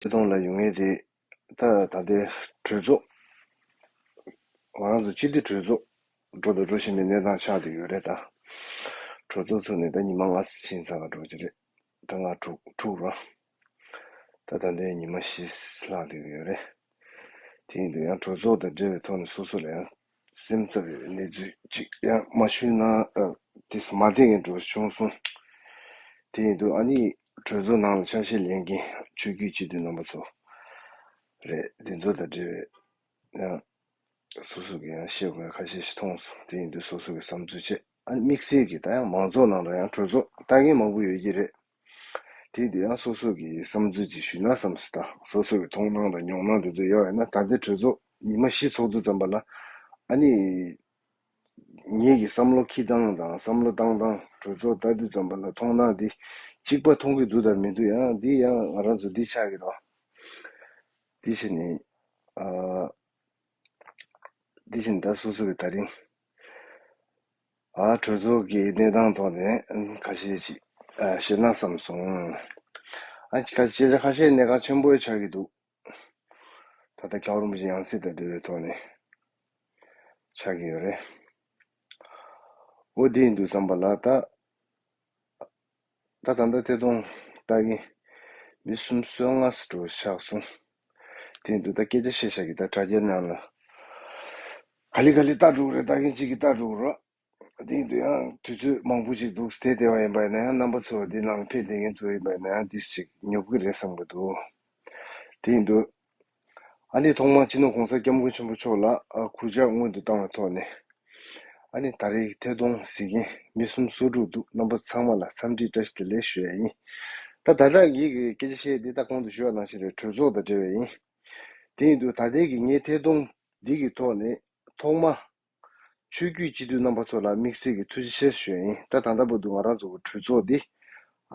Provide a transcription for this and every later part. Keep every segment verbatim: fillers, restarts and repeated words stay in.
ཆེ་མཐོང་ལ་ཡོང་ངེས་དེ། ད་ད་ལྟའི་གྲོས་ཚོགས། ང་རང་ཚོ་སྤྱི་འཐུས་གྲོས་ཚོགས་འགྲོ་དང་འགྲོ་བཞིན་པའི་གནས་སྟངས་ཆགས་བསྡད་ཡོད་རེད་ད། གྲོས་ཚོགས་ཚུགས་ནས་ད་ཉི་མ་ལྔ་ཕྱིན་ཚར་བ་འགྲོ་གི་རེད། ད་ལྔ་དྲུག་དྲུག་རེད། ད་ད་ལྟའི་ཉི་མ་བཞི་ལྷག་བསྡད་ཡོད་རེད། དེ་ཡིན་དུས་ཡང་གྲོས་ཚོགས་དང་འབྲེལ་བའི་ཐོག་ནས་སོ་སོ་ལ་ཡང་སེམས་འཚབ་པའི་གནས་ཚུལ་ཅིག་ཡང་མ་ཞུས་ན་ཨ། དེ་མ་བདེ་མཁན་འགྲོ་བྱུང་སོང་། དེ་ཡིན་དུས་ཨ་ནི་གྲོས་ཚོགས་ནང་ལ་ཆ་ཤས་ལེན་མཁན་ཆོས་བརྒྱུད་སྤྱི་འཐུས་རྣམ་པ་ཚོ་རེད། འདི་ཚོ་དང་འབྲེལ་བའི་ཡང་སོ་སོ་གི་ཡང་བཤད་དགོས་ཁ་ཤས་ཤིག་མཐོང་སོང་། དེ་ཡིན་དུས་སོ་སོ་གི་བསམ་ཚུལ་བཅས་ཨ་ནི་དམིགས་བསལ་གྱི་ད་ཡང་མང་ཚོགས་ནང་ལ་ཡང་གྲོས་ཚོགས་ལྟ་མཁན་མང་པོ་ཡོད་ཀྱི་རེད། དེ་དུས་ཡང་སོ་སོ་གི་བསམ་ཚུལ་ཅིག་ཞུས་ན་བསམ་སོང་། ད་སོ་སོ་གི་མཐོང་སྣང་དང་མྱོང་སྣང་དེ་ཚོ་ཡོད་ཡོད་ན། ད་ལྟའི་གྲོས་ཚོགས་ཉི་མ་བཞི་ཚོགས་དུས་ཙམ་པ་ལ་ཨ་ནི་ངེད་ཀྱི་བསམ་བློ་འཁྱེར་སྟངས་དང་བསམ་བློ་བཏང་སྟངས། གྲོས་ཚོགས་ལྟ་དུས་ཙམ་པ་ལ་མཐོང་སྣང་འདི་གཅིག་པ་མཐོང་གི་འདུག་དང་མི་འདུག་ཡང་འདི་ཡང་ང་རང་ཚོ་འདི་ཆགས་ཀྱི་རེད། འདི་བྱས་ནས་ཨ། འདི་བཞིན་ད་སོ་སོ་གི་ད་རིང་ཨ་གྲོས་ཚོགས་ཀྱི་གནས་སྟངས་ཐོག་ནས་ཁ་ཤས་ཤིག་ཨ་བཤད་ན་བསམ་སོང་། ཨ་ཁ་སྐད་ཆ་ཁ་ཤས་གནད་འགག་ཆེན་པོ་ཆགས་ཀྱི་འདུག་ད་ལྟ་རྒྱལ་བ་རིན་པོ་ཆེ་ཡང་སྲིད་དང་འབྲེལ་བའི་ཐོག་ནས་ཆགས་ཀྱི་ཡོད་རེད། འོ་དེ་ཡིན་དུས་ཙམ་པ་ལ་ད། ད་ད་ལྟ་ཐད་གཏོང་ལྟ་གིན་མི་གསུམ་བཅོ་ལྔ་ཙམ་ཆགས་སོང་། དེ་འདུག་ད་སྐད་ཆ་བཤད་བཞག་གི་ད་དྲ་རྒྱའི་ནང་ལ་ག་ལེ་ག་ལེ་ལྟ་འགྲོ་གི་རེད། ལྟ་གིན་གཅིག་གིས་ལྟ་འགྲོ་གི་རེད། དེ་འདུག་ཡང་དུས་ཚོད་མང་པོ་ཞིག་འདུག་དེ་བསྡད་པ་ཡིན་པ་ཡིན་ན་ཡང་རྣམ་པ་ཚོ་འདི་ནང་ལ་ཕེབས་བསྡད་མཁན་ཚོ་ཡིན་པ་ཡིན་ན་ཡང་འདི་ཞིག་ཉོབ་གི་རེད་བསམ་གི་འདུག་དེ་ཡིན་དུས། ཨ་ནི་ཐོག་མར་སྤྱི་ནོར་༸གོང་ས་༸སྐྱབས་མགོན་ཆེན་པོ་མཆོག་ལ་ཨ་གུས་ཕྱག་སྔོན་དུ་བཏང་བའི་ཐོག་ནས། ཨ་ནི་ད་རེས་ཐད་གཏོང་གཟིགས་མཁན་མི་གསུམ་བཅུ་དྲུག་འདུག་རྣམ་པ་ཚང་མ་ལ་འཚམས་འདྲི་བཀྲ་ཤིས་བདེ་ལེགས་ཞུ་ཡ་ཡིན། ད་ད་ལྟ་ངེད་ཀྱི་སྐད་ཆ་བཤད་འདི་ད་གོང་དུ་ཞུས་པ་ནང་བཞིན་རེད། གྲོས་ཚོགས་དང་འབྲེལ་བ་ཡིན། དེ་ཡིན་དུས་ད་ལྟའི་གི་ངའི་ཐད་གཏོང་འདི་གི་ཐོག་ནས་ཐོག་མ་ཆོས་བརྒྱུད་སྤྱི་འཐུས་རྣམ་པ་ཚོ་ལ་དམིགས་བསལ་གྱི་ཐུགས་རྗེ་ཆེ་ཞུ་ཡ་ཡིན། ད་ད་ལྟ་བར་དུ་ང་རང་ཚོ་གི་གྲོས་ཚོགས་འདི་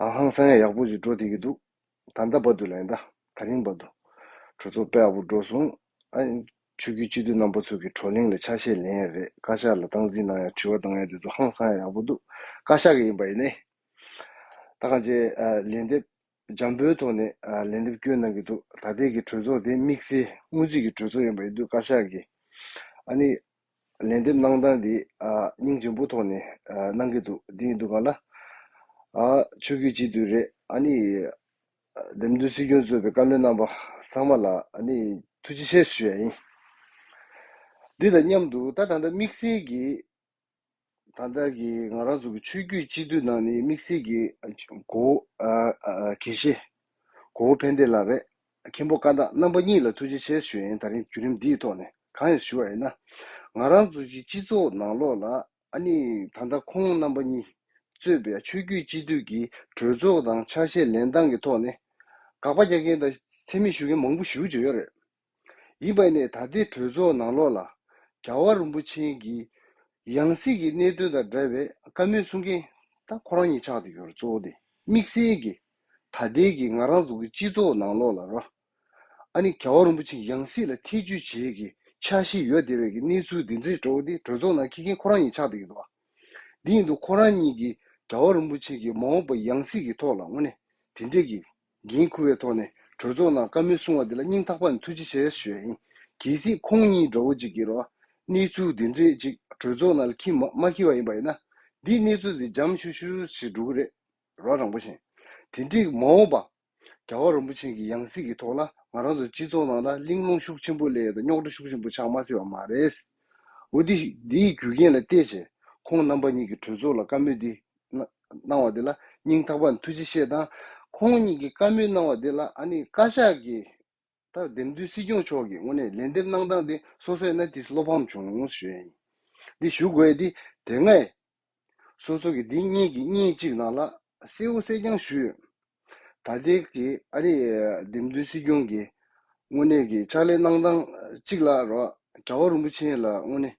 ཨ་ཧང་སང་ཡ་ཡག་པོ་ཞིག་འགྲོ་བསྡད་ཀྱི་འདུག་ད་ལྟ་བར་དུ་ལ་ཡིན་ད། ད་རིང་བར་དུ་གྲོས་ཚོགས་དཔེ་ཡག་པོ་འགྲོ་སོང་། ཨ་ཆོས་བརྒྱུད་སྤྱི་འཐུས་རྣམ་པ་ཚོ་གི་བགྲོ་གླེང་ལ་ཆ་ཤས་ལེན་ཡ་རེད། བཀའ་ཤག་ལ་སྟངས་འཛིན་གནང་ཡ་དྲི་བ་གཏོང་ཡ་དེ་ཚོ་ཧང་སང་ཡ་ཡག་པོ་འདུག་བཀའ་ཤག་གི་ཡིན་པ་ཡིན་ནའི། ད་གང་ཅི་ཨ་ལན་འདེབས་འཇམ་པོའི་ཐོག་ནས་ཨ་ལན་འདེབས་བསྐྱོན་གནང་གི་འདུག་ད་ལྟའི་གི་གྲོས་ཚོགས་དེ་དམིགས་བསལ་སྔོན་རྩིས་ཀྱི་གྲོས་ཚོགས་ཡིན་པ་ཡིན་དུས་བཀའ་ཤག་གི་ཨ་ནི་ལན་འདེབས་གནང་སྟངས་འདི་ཨ་སྙིང་རྗེ་པོ་ཐོག་ནས་ཨ་གནང་གི་འདུག་འདི་ཡིན་དུས་གང་ལ་ཨ་ཆོས་བརྒྱུད་སྤྱི་འཐུས་རེད། ཨ་ནི་འདེམས་ཐོན་སྲིད་སྐྱོང་གཙོས་པའི་བཀའ་བློན་རྣམ་པ་ཚང་མ་ལ་ཨ་ནི་ཐུགས་རྗེ་ཆེ་ཞུ་ཡ་ཡིན། འདི་དང་མཉམ་དུ་ད་ད་ལྟ་དམིགས་བསལ་གྱི་ད་ལྟ་གི་ང་རང་ཚོ་གི་ཆོས་བརྒྱུད་སྤྱི་འཐུས་ནང་ནས་དམིགས་བསལ་གྱི་གོ་བོ་ཨ་ཨ་དགེ་བཤེས་གོ་བོ་ཕན་བདེ་ལགས་རེད། མཁན་པོ་བཀའ་བདག་རྣམ་པ་གཉིས་ལ་ཐུགས་རྗེ་ཆེ་ཞུ་ཡ་ཡིན། ད་རིང་བརྒྱུད་རིམ་འདིའི་ཐོག་ནས་གང་ཡིན་ཞུ་བ་ཡིན་ན། ང་རང་ཚོ་གི་སྤྱི་ཚོགས་ནང་ལོགས་ལ་ཨ་ནི་ད་ལྟ་ཁོང་རྣམ་པ་གཉིས་གཙོས་པའི་ཆོས་བརྒྱུད་སྤྱི་འཐུས་ཀྱི་གྲོས་ཚོགས་དང་ཆ་ཤས་ལེན་སྟངས་ཀྱི་ཐོག་ནས་དགག་པ་རྒྱག་མཁན་དང་མཚན་སྨད་ཞུ་མཁན་མང་པོ་ཞེ་པོ་ཅིག་ཡོད་རེད། ཡིན་པ་ཡིན་ནའི་ད་ལྟའི་གྲོས་ཚོགས་ནང་ལོགས་ལ་རྒྱལ་བ་རིན་པོ་ཆེ་གི་ཡང་སྲིད་ཀྱི་གནད་དོན་དང་འབྲེལ་བའི་བཀའ་མོལ་གསུང་མཁན་ད་ཁོ་རང་ཉིད་ཆགས་བསྡད་ཡོད་རེད། གཙོ་བོ་དེ་དམིགས་བསལ་གྱི་ད་ལྟའི་གི་ང་རང་ཚོ་གི་སྤྱི་ཚོགས་ནང་ལོགས་ལ་རོ། ཨ་ནི་རྒྱལ་བ་རིན་པོ་ཆེ་ཡང་སྲིད་ལ་ཐེ་བྱུས་བྱེད་ཀྱི་འཆར་གཞི་ཡོད་བསྡད་པའི་གི་གནས་ཚུལ་འདི་འདྲའི་འགྲོ་བ་འདི་གྲོས་ཚོགས་ནང་འཁྱེར་མཁན་ཁོ་རང་ཉིད་ཆགས་བསྡད་ཀྱི་འདུག་བ། འདི་ཡིན་དུས་ཁོ་རང་ཉིད་ཀྱིས་རྒྱལ་བ་རིན་པོ་ཆེ་གི་མ་འོངས་པ་ཡང་སྲིད་ཀྱི་ཐོག་ལ་དངོས་གནས་དེ་འདྲས་ཀྱི་འགན་འཁུར་བའི་ཐོག་ནས་གྲོས་ཚོགས་ནང་བཀའ་མོལ་གསུང་བ་འདི་ལ་སྙིང་ཐག་པ་ནས་ཐུགས་རྗེ་ཆེ་ཞུ་ཡ་ཡིན། གལ་སྲིད་ཁོང་གཉིས་འདྲ་བོ་ཅིག་གིས་རོ། གནས་ཚུལ་འདི་འདྲས་ཅིག་གྲོས་ཚོགས་ནང་ལ་འཁྱེར་མ་མ་འཁྱེར་བ་ཡིན་པ་ཡིན་ན། འདིའི་གནས་ཚུལ་འདི་འཇམ་ཤུ་ཤུ་ཞིག་འགྲོ་གི་རེད། རོ་རིང་པོ་ཞིག་དེ་འདྲས་མ་འོངས་པ། རྒྱལ་བ་རིན་པོ་ཆེ་གི་ཡང་སྲིད་ཀྱི་ཐོག་ལ་ང་རང་ཚོ་སྤྱི་ཚོགས་ནང་ལ་གླེང་སློང་ཤུགས་ཆེན་པོ་སླེབས་དང་རྙོག་དྲ་ཤུགས་ཆེན་པོ་ཆགས་མ་སྲིད་པ་མ་རེད། འོ་འདི་འདིའི་རྒྱུ་རྐྱེན་ལ་བལྟས་བྱས་ཁོང་རྣམ་པ་གཉིས་ཀྱིས་གྲོས་ཚོགས་ལ་བཀའ་མོལ་འདི་གནང་གནང་བ་འདི་ལ་སྙིང་ཐག་པ་ནས་ཐུགས་རྗེ་ཆེ་དང་། ཁོང་གཉིས་ཀྱིས་བཀའ་མོལ་གནང་བ་འདི་ལ་ཨ་ནི་བཀའ་ཤག་གིས་ད་འདེམས་ཐོན་སྲིད་སྐྱོང་མཆོག་གིས་དངོས་གནས་ལན་འདེབས་གནང་སྟངས་འདི་སོ་སོ་ཡིན་ན་དེ་བློ་ཕམ་བྱུང་ཞུ་ཡ་ཡིན། འདི་ཞུ་དགོས་ཡ་འདི་དེ་སྔ་སོ་སོ་གི་འདི་གཉིས་ཀྱི་གཉིས་གཅིག་ནང་ལ་གསལ་བོ་གསལ་རྐྱང་ཞུས་ཡོད། ད་ལྟའི་གི་ཨ་རི་འདེམས་ཐོན་སྲིད་སྐྱོང་གི་དངོས་གནས་ཀྱི་ཕྱག་ལས་གནང་སྟངས་གཅིག་ལ་རོ། རྒྱལ་བ་རིན་པོ་ཆེ་ལ་དངོས་གནས་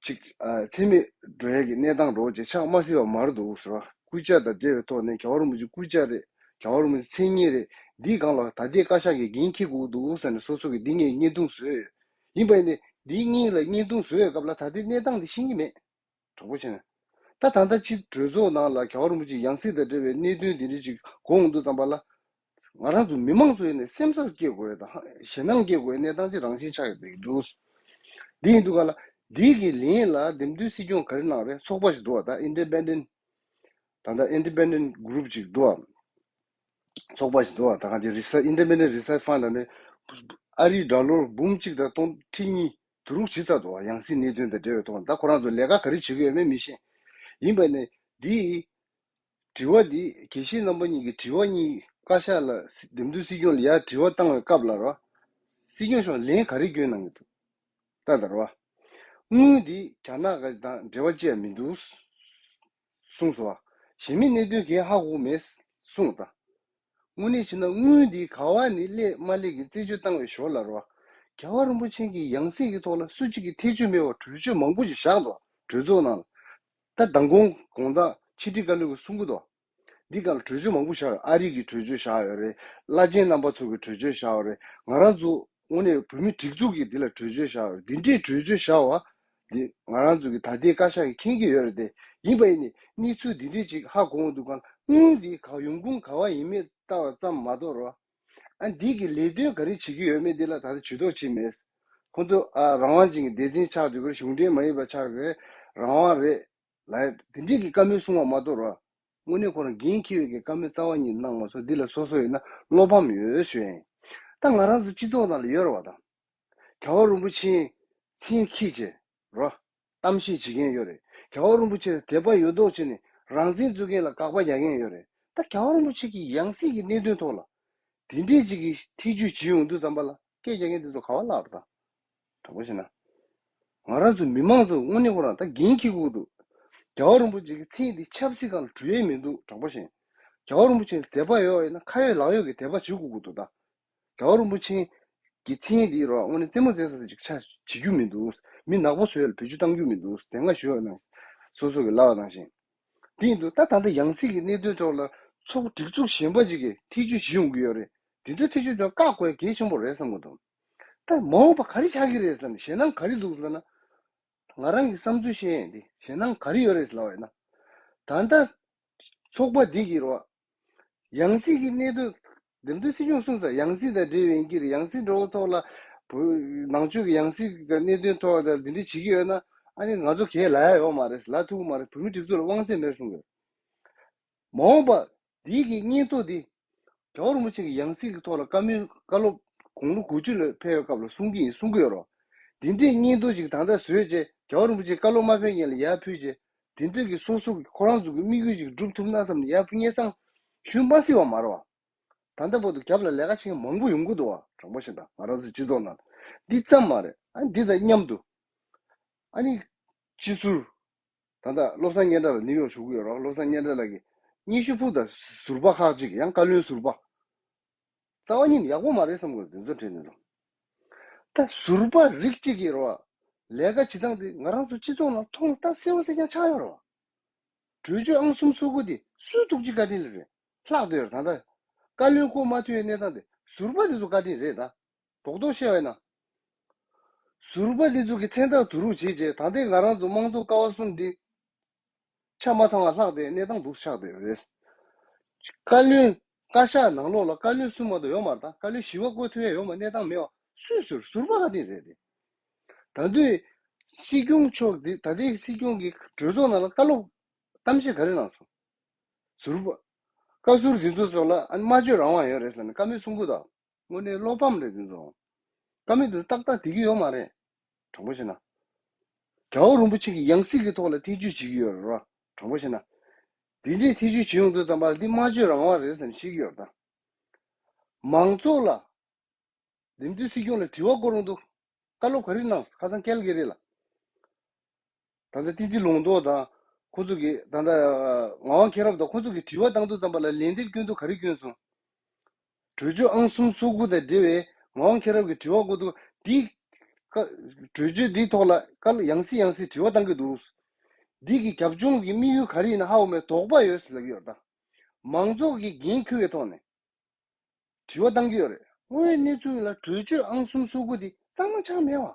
ཅིག་ཨ་མཚན་སྨད་འགྲོ་ཡ་གི་གནས་སྟངས་རོ་ཅིག་ཆགས་མ་སྲིད་པ་མ་རེད་འདུག་ཟེར་བ། སྐུ་བཅར་དང་འབྲེལ་བའི་ཐོག་ནས་རྒྱལ་བ་རིན་པོ་ཆེ་སྐུ་བཅར་རེད། རྒྱལ་བ་རིན་པོ་ཆེ་མཚན་སྙན་རེད། འདིའི་སྒང་ལ་ད་ལྟའི་བཀའ་ཤག་གིས་འགན་འཁྱེར་དགོས་འདུག་ཟེར་ནས་སོ་སོ་གི་འདི་ངས་བརྙན་ཐུང་བཟོས་ཡོད། ཡིན་པ་ཡིན་ནའི་འདི་གཉིས་ལ་བརྙན་ཐུང་བཟོས་ཡོད་སྐབས་ལ་ད་ལྟའི་གནས་སྟངས་འདི་ཤེས་ཀྱི་མེད། དྲང་པོ་བྱས་ན། ད་ད་ལྟ་ཕྱི་གྲོས་ཚོགས་ནང་ལ་རྒྱལ་བ་རིན་པོ་ཆེ་ཡང་སྲིད་དང་འབྲེལ་བའི་གནད་དོན་འདི་འདྲ་ཅིག་གོ་འོང་དུས་ཙམ་པ་ལ། ང་རང་ཚོ་མི་མང་ཚོ་ཡིན་ནས་སེམས་འཚབ་སྐྱེ་དགོས་ཡ་དང་ཞེད་སྣང་སྐྱེ་དགོས་ཡ་གནས་སྟངས་ཅིག་རང་བཞིན་ཆགས་ཡོད་པའི་འདུག་འདི་ཡིན་དུས་ག་ལ་འདི་གི་ལན་ལ་འདེམས་ཐོན་སྲིད་སྐྱོང་ག་རེ་གནང་རེད། ཚོགས་པ་ཞིག་འདུག་བ། ད་independent ད་ལྟ་independent group ཅིག་འདུག་བ། ཚོགས་པ་ཞིག་འདུག་བ། ད་ག་ཅིག་research independent research fund ནས་ཨ་རིའི་ཌོ་ལར་འབུམ་གཅིག་དང་སྟོང་ཁྲི་གཉིས་བསྡུ་རུབ་བྱེད་ཚར་འདུག་བ། ཡང་སྲིད་གནད་དོན་དང་འབྲེལ་བའི་ཐོག་ད་ཁོ་རང་ཚོ་ལས་ཀ་ག་རེ་བྱེད་ཀྱི་ཡོད་མེད་མི་ཤེས། ཡིན་པ་ནས་འདི་དྲི་བ་འདི་དགེ་བཤེས་རྣམ་པ་གཉིས་ཀྱི་དྲི་བ་གཉིས་བཀའ་ཤག་ལ་འདེམས་ཐོན་སྲིད་སྐྱོང་ལ་ཡར་དྲི་བ་བཏང་བའི་སྐབས་ལ་རོ། སྲིད་སྐྱོང་མཆོག་ལན་ག་རེ་བསྐྱོན་གནང་གི་འདུག་ད་ལྟ་རོ། དངུལ་འདི་རྒྱ་ནག་ག་དང་འབྲེལ་བ་ཅི་ཡང་མི་འདུག་གསུངས་སོ། གཞན་མི་གནད་དོན་གས་ཧ་གོ་མེད་གསུངས་ད། དངོས་གནས་བྱས་ན་དངུལ་འདི་ག་བ་ནས་སླེབས་མ་སླེབས་ཀྱི་རྩད་གཅོད་བཏང་བའི་ཞོར་ལ་རོ། རྒྱལ་བ་རིན་པོ་ཆེ་གི་ཡང་སྲིད་ཀྱི་ཐོག་ལ་སུ་གཅིག་གིས་ཐེ་བྱུས་མེད་པར་གྲོས་ཆོད་མང་པོ་ཞིག་བཞག་འདུག་གྲོས་ཚོགས་ནང་ལ། ད་མདང་དགོང་དགོང་དག་ཕྱི་དྲིལ་བཀའ་བློན་གྱིས་གསུང་གི་འདུག་འདི་ག་ལ་གྲོས་ཆོད་མང་པོ་བཞག་ཡོད། ཨ་རི་གི་གྲོས་ཆོད་བཞག་ཡོད་རེད། བླ་ཆེན་རྣམ་པ་ཚོ་གི་གྲོས་ཆོད་བཞག་ཡོད་རེད། ང་རང་ཚོ་དངོས་གནས་བོད་མི་སྒྲིག་འཛུགས་ཀྱི་འདི་ལ་གྲོས་ཆོད་བཞག་ཡོད་རེད། འདི་འདྲའི་གྲོས་ཆོད་བཞག་པ་འདི་ང་རང་ཚོ་གི་ད་ལྟའི་བཀའ་ཤག་གིས་མཁྱེན་གྱི་ཡོད་རེད་དེ། ཡིན་པ་ཡིན་ནི་གནས་ཚུལ་འདི་འདྲའི་ཅིག་ཧ་གོ་འོང་འདུག་ག་དངུལ་འདི་ག་ཡོང་ཁུངས་ག་བ་ཡིན་མེད་ལྟ་བ་ཙམ་མ་གཏོགས་རོ། ཨ་འདི་གི་ལས་དོན་ག་རེ་བྱེད་ཀྱི་ཡོད་མེད་འདི་ལ་ད་ལྟ་ཇུས་གཏོགས་བྱེད་མེད། ཁོང་ཚོ་ཨ་རང་དབང་ཅན་གྱི་སྡེ་ཚན་ཆགས་འདུག་གི་རེད། གཞུང་འབྲེལ་མ་ཡིན་པ་ཆགས་རེད། རང་དབང་རེད། ལ་དེ་འདྲས་ཀྱི་བཀའ་མོལ་གསུང་བ་མ་གཏོགས་ར། དངོས་གནས་ཁོ་རང་འགན་འཁྱེར་བའི་གི་བཀའ་མོལ་རྩ་བ་ཉིད་གནང་མ་སོང་། འདི་ལ་སོ་སོ་ཡིན་ན་བློ་ཕམ་ཡོད་ཞུ་ཡིན། ད་ང་རང་ཚོ་སྤྱི་ཚོགས་ནང་ལ་ཡོད་ར་བ་དང་། རྒྱལ་བ་རིན་པོ་ཆེའི་མཚན་འཁྱེར་བྱས་ར། གཏམ་བཤད་བྱེད་མཁན་ཡོད་རེད། རྒྱལ་བ་རིན་པོ་ཆེ་ལ་དད་པ་ཡོད་མདོག་བྱས་ནས་རང་བཙན་རྩོད་མཁན་ལ་དགག་པ་རྒྱག་མཁན་ཡོད་རེད། ད་རྒྱལ་བ་རིན་པོ་ཆེ་གི་ཡང་སྲིད་ཀྱི་གནད་དོན་ཐོག་ལ། དེ་འདྲས་ཅིག་གིས་ཐེ་བྱུས་བྱེད་ཡོང་དུས་ཙམ་པ་ལ་སྐད་རྒྱག་མཁན་དེ་ཚོ་ག་བ་ལབ་ར་ད། དྲང་པོ་བཤད་ན། ང་རང་ཚོ་མི་མང་ཚོ་དངོས་གནས་ཁོ་རང་ད་འགན་འཁྱེར་དགོས་འདུག་རྒྱལ་བ་རིན་པོ་ཆེ་གི་མཚན་འདི་ཆབ་སྲིད་སྒང་ལ་འགྲོ་ཡས་མི་འདུག་དྲང་པོ་བཤད། རྒྱལ་བ་རིན་པོ་ཆེ་ལ་དད་པ་ཡོད་ཡིན་ན་ཁ་ཡོད་ལག་ཡོད་ཀྱི་དད་པ་བྱེད་དགོས་ཀྱི་འདུག་ད། རྒྱལ་བ་རིན་པོ་ཆེ་གི་མཚན་འདི་རོ་དངོས་གནས་རྩེད་མོ་རྩེ་ས་ཅིག་ཆ་བྱེད་རྒྱུ་མི་འདུག་མི་ནག་པོ་བཟོ་ཡ་ལ་བེད་སྤྱོད་གཏང་རྒྱུ་མི་འདུག་དེ་སྔ་ཞུས་པ་ནང་སོ་སོ་གི་ལབ་པ་ནང་བཞིན། དེ་ཡིན་དུས་ད་ད་ལྟ་ཡང་སྲིད་ཀྱི་གནད་དོན་ཐོག་ལ་ཚོགས་སྒྲིག་འཛུགས་གཞན་པ་ཅིག་གིས་ཐེ་བྱུས་བྱེད་ཡོང་གི་ཡོད་རེད། དེ་ཚོའི་ཐེ་བྱུས་དེ་བཀག་དགོས་གལ་ཆེན་པོ་རེད་བསམ་གྱི་འདུག་ད་མ་འོངས་པ་ག་རེ་ཆགས་ཀྱི་རེད་ཟེར་ན་ཞེད་སྣང་ག་རེ་འདུག་ཟེར་ན། ང་རང་གི་བསམ་ཚུལ་བཤད་ཡས་འདི་ཞེད་སྣང་ག་རེ་ཡོད་རེད་ལབ་པ་ཡིན་ན། ད་ལྟ་ཚོགས་པ་འདི་གི་རོ། ཡང་སྲིད་ཀྱི་གནད་དོན། འདེམས་ཐོན་སྲིད་སྐྱོང་གསུངས་ཚར། ཡང་སྲིད་དང་འབྲེལ་བའི་གི་རེད། ཡང་སྲིད་འགྲོ་བ་ཐོག་ལ་བོད་ནང་ཆོས་ཀྱི་ཡང་སྲིད་ཀྱི་གནད་དོན་ཐོག་ལ་འདི་འདྲ་བྱེད་ཀྱི་ཡོད་ན་ཨ་ནི་ང་ཚོ་གས་ལབ་ཡ་ཡོད་མ་རེད། ལབ་ཐུབ་ཀྱི་མ་རེད། བོད་མི་སྒྲིག་འཛུགས་ལ་དབང་ཚད་མེད་གསུངས་ཡོད། མ་འོངས་པ་འདི་གི་སྙན་ཐོ་འདི་རྒྱལ་བ་རིན་པོ་ཆེ་གི་ཡང་སྲིད་ཀྱི་ཐོག་ལ་བཀའ་མོལ་བཀའ་སློབ་དགུང་ལོ་དགུ་བཅུ་ལ་ཕེབས་པའི་སྐབས་ལ་གསུང་གི་ཡིན་གསུང་གི་ཡོད་རོ། འདི་འདྲའི་སྙན་ཐོ་ཅིག་ད་ལྟ་བཟོས་རྗེས་རྒྱལ་བ་རིན་པོ་ཆེ་བཀའ་སློབ་མ་ཕེབས་སྔོན་ལ་ཡར་ཕུལ་རྗེས་དེ་འདྲ་གི་སོ་སོ་གི་ཁོ་རང་ཚོ་གི་དམིགས་ཡུལ་ཅིག་སྒྲུབ་ཐུབ་ན་བསམ་ནས་ཡར་ཕུལ་སྙན་སེང་ཞུ་མ་སྲིད་པ་མ་རེད་བ། ད་ལྟ་བར་དུ་རྒྱབ་ལ་ལས་ཀ་བྱེད་མཁན་མང་པོ་ཡོང་གི་འདུག་བ། དྲང་པོ་བཤད་ན་ང་རང་ཚོའི་སྤྱི་ཚོགས་ནང་འདི་ཙམ་མ་རེད། ཨ་འདི་དང་མཉམ་དུ་ཨ་ནི་སྤྱི་ཟུར། ད་ལྟ་བློ་བཟང་སྙན་གྲགས་ལགས་ནིའུ་ཡོག་བཞུགས་ཡོད་རོགས། བློ་བཟང་སྙན་གྲགས་ལགས་ཀྱིས་སྙན་ཞུ་ཕུལ་དང་ཟུར་པ་ཁག་ཅིག་ཡང་བཀའ་བློན་ཟུར་པ། རྩ་བ་ཉིད་ནས་ཡག་པོ་མ་རེད་བསམ་དགོས་དེ་ཚོ་དྲན་ནས་ལ། ད་ཟུར་པ་རིགས་གཅིག་གིས་རོགས། ལས་ཀ་བྱེད་སྟངས་དེ་ང་རང་ཚོ་སྤྱི་ཚོགས་ནང་མཐོང་ལྟ་གསལ་བོ་གསལ་རྐྱང་ཆགས་ཡོད་རོགས། གྲོས་ཆོད་ཨང་གསུམ་སོ་དགུ་དེ་སུས་གཏུག་ཅི་བཀའ་དྲིན་ལ་རེད། ལྷག་དེ་ཡོད་ད་ལྟ། བཀའ་བློན་བསྐོ་མ་ཐུབ་པའི་གནས་སྟངས་དེ་ཟུར་པ་དེ་ཚོ་བཀའ་དྲིན་རེད་ད། རྡོག་རྡོག་བཤད་པ་ཡིན་ན། ཟུར་པ་འདི་ཚོ་གི་མཚན་རྟགས་བསྡུ་རུབ་བྱས་རྗེས་ད་ལྟའི་ང་རང་ཚོ་དམངས་གཙོ་ཀ་བ་གསུམ་འདི་ཆ་མ་ཚང་བ་ལྷག་སྟེ་གནས་སྟངས་འདུག་ཆགས་བསྡད་ཡོད་རེད། བཀའ་བློན། བཀའ་ཤག་ནང་ལོགས་ལ་བཀའ་བློན་གསུམ་མ་གཏོགས་ཡོད་མ་རེད་ད། བཀའ་བློན་བཞི་པ་བསྐོ་ཐུབ་ཡ་ཡོད་མ་གནས་སྟངས་མེད་བ། སུས་ཟུར་ཟུར་པ་ག་དེ་རེད་དེ། ད་དུས་སྲིད་སྐྱོང་མཆོག་འདི་ད་ལྟའི་སྲིད་སྐྱོང་གི་གྲོས་ཚོགས་ནང་ལ་བཀའ་སློབ་གཏམ་བཤད་ག་རེ་གནང་སོང་། ཟུར་པ། བཀའ་ཟུར་འདི་ཚོ་ཚོ་ལ་ཨ་ནི་སྨྲ་བརྗོད་རང་དབང་ཡོད་རེད་ཟེར་ནས་བཀའ་མོལ་གསུང་གི་འདུག་དངོས་གནས་བློ་ཕམ་རེད་དེ་ཚོ། བཀའ་མོལ་དེ་ཏག་ཏག་བསྡད་ཀྱི་ཡོད་མ་རེད། དྲང་པོ་བཤད་ན། རྒྱལ་བ་རིན་པོ་ཆེ་གི་ཡང་སྲིད་ཀྱི་ཐོག་ལ་ཐེ་བྱུས་བྱེད་ཀྱི་ཡོད་རེད་ར། དྲང་པོ་བཤད་ན། འདི་འདྲའི་ཐེ་བྱུས་བྱེད་ཡོང་དུས་ཙམ་པ་ལ་འདི་སྨྲ་བརྗོད་རང་དབང་རེད་ཟེར་ནས་བཤད་ཀྱི་ཡོད་རེད་ད། མང་ཚོགས་ལ། འདེམས་ཐོན་སྲིད་སྐྱོང་ལ་དྲི་བ་བསྐོར་རུང་འདུག་བཀའ་སློབ་ག་རེ་གནང་སོང་ཁ་སང་ཀལ་གི་རེད་ལ། ད་ལྟ་བསྟན་འཛིན་ལུང་རྟོགས་དང་ཁོ་ཚོ་གིས་ད་ལྟ་ངག་དབང་མཁྱེན་རབ་དང་ཁོ་ཚོ་གིས་དྲི་བ་བཏང་དུས་ཙམ་པ་ལ་ལན་འདེབས་སྐྱོན་འདུག་ག་རེ་སྐྱོན་སོང་། གྲོས་ཆོད་ཨང་གསུམ་སོ་དགུ་དང་འབྲེལ་བའི་ངག་དབང་མཁྱེན་རབ་ཀྱིས་དྲི་བ་བཀོད་འདུག་འདི་ཀ་གྲོས་ཆོད་འདིའི་ཐོག་ལ་བཀའ་ཡང་སྲིད་ཡང་སྲིད་དྲི་བ་བཏང་གི་འདུག་འདི་གི་རྒྱབ་ལྗོངས་ཀྱི་དམིགས་ཡུལ་ག་རེ་ཡིན་ན་ཧ་གོ་མེད་དོགས་པ་ཡོད་ཟེར་ལབ་ཀྱི་ཡོད་རེད་ད། མང་ཚོགས་ཀྱི་འགན་འཁུར་བའི་ཐོག་ནས། དྲི་བ་བཏང་གི་ཡོད་རེད། དངོས་ཡོད་གནས་ཚུལ་ལ་གྲོས་ཆོད་ཨང་གསུམ་སོ་དགུ་དེ་གཙང་མ་ཆགས་མེད་བ།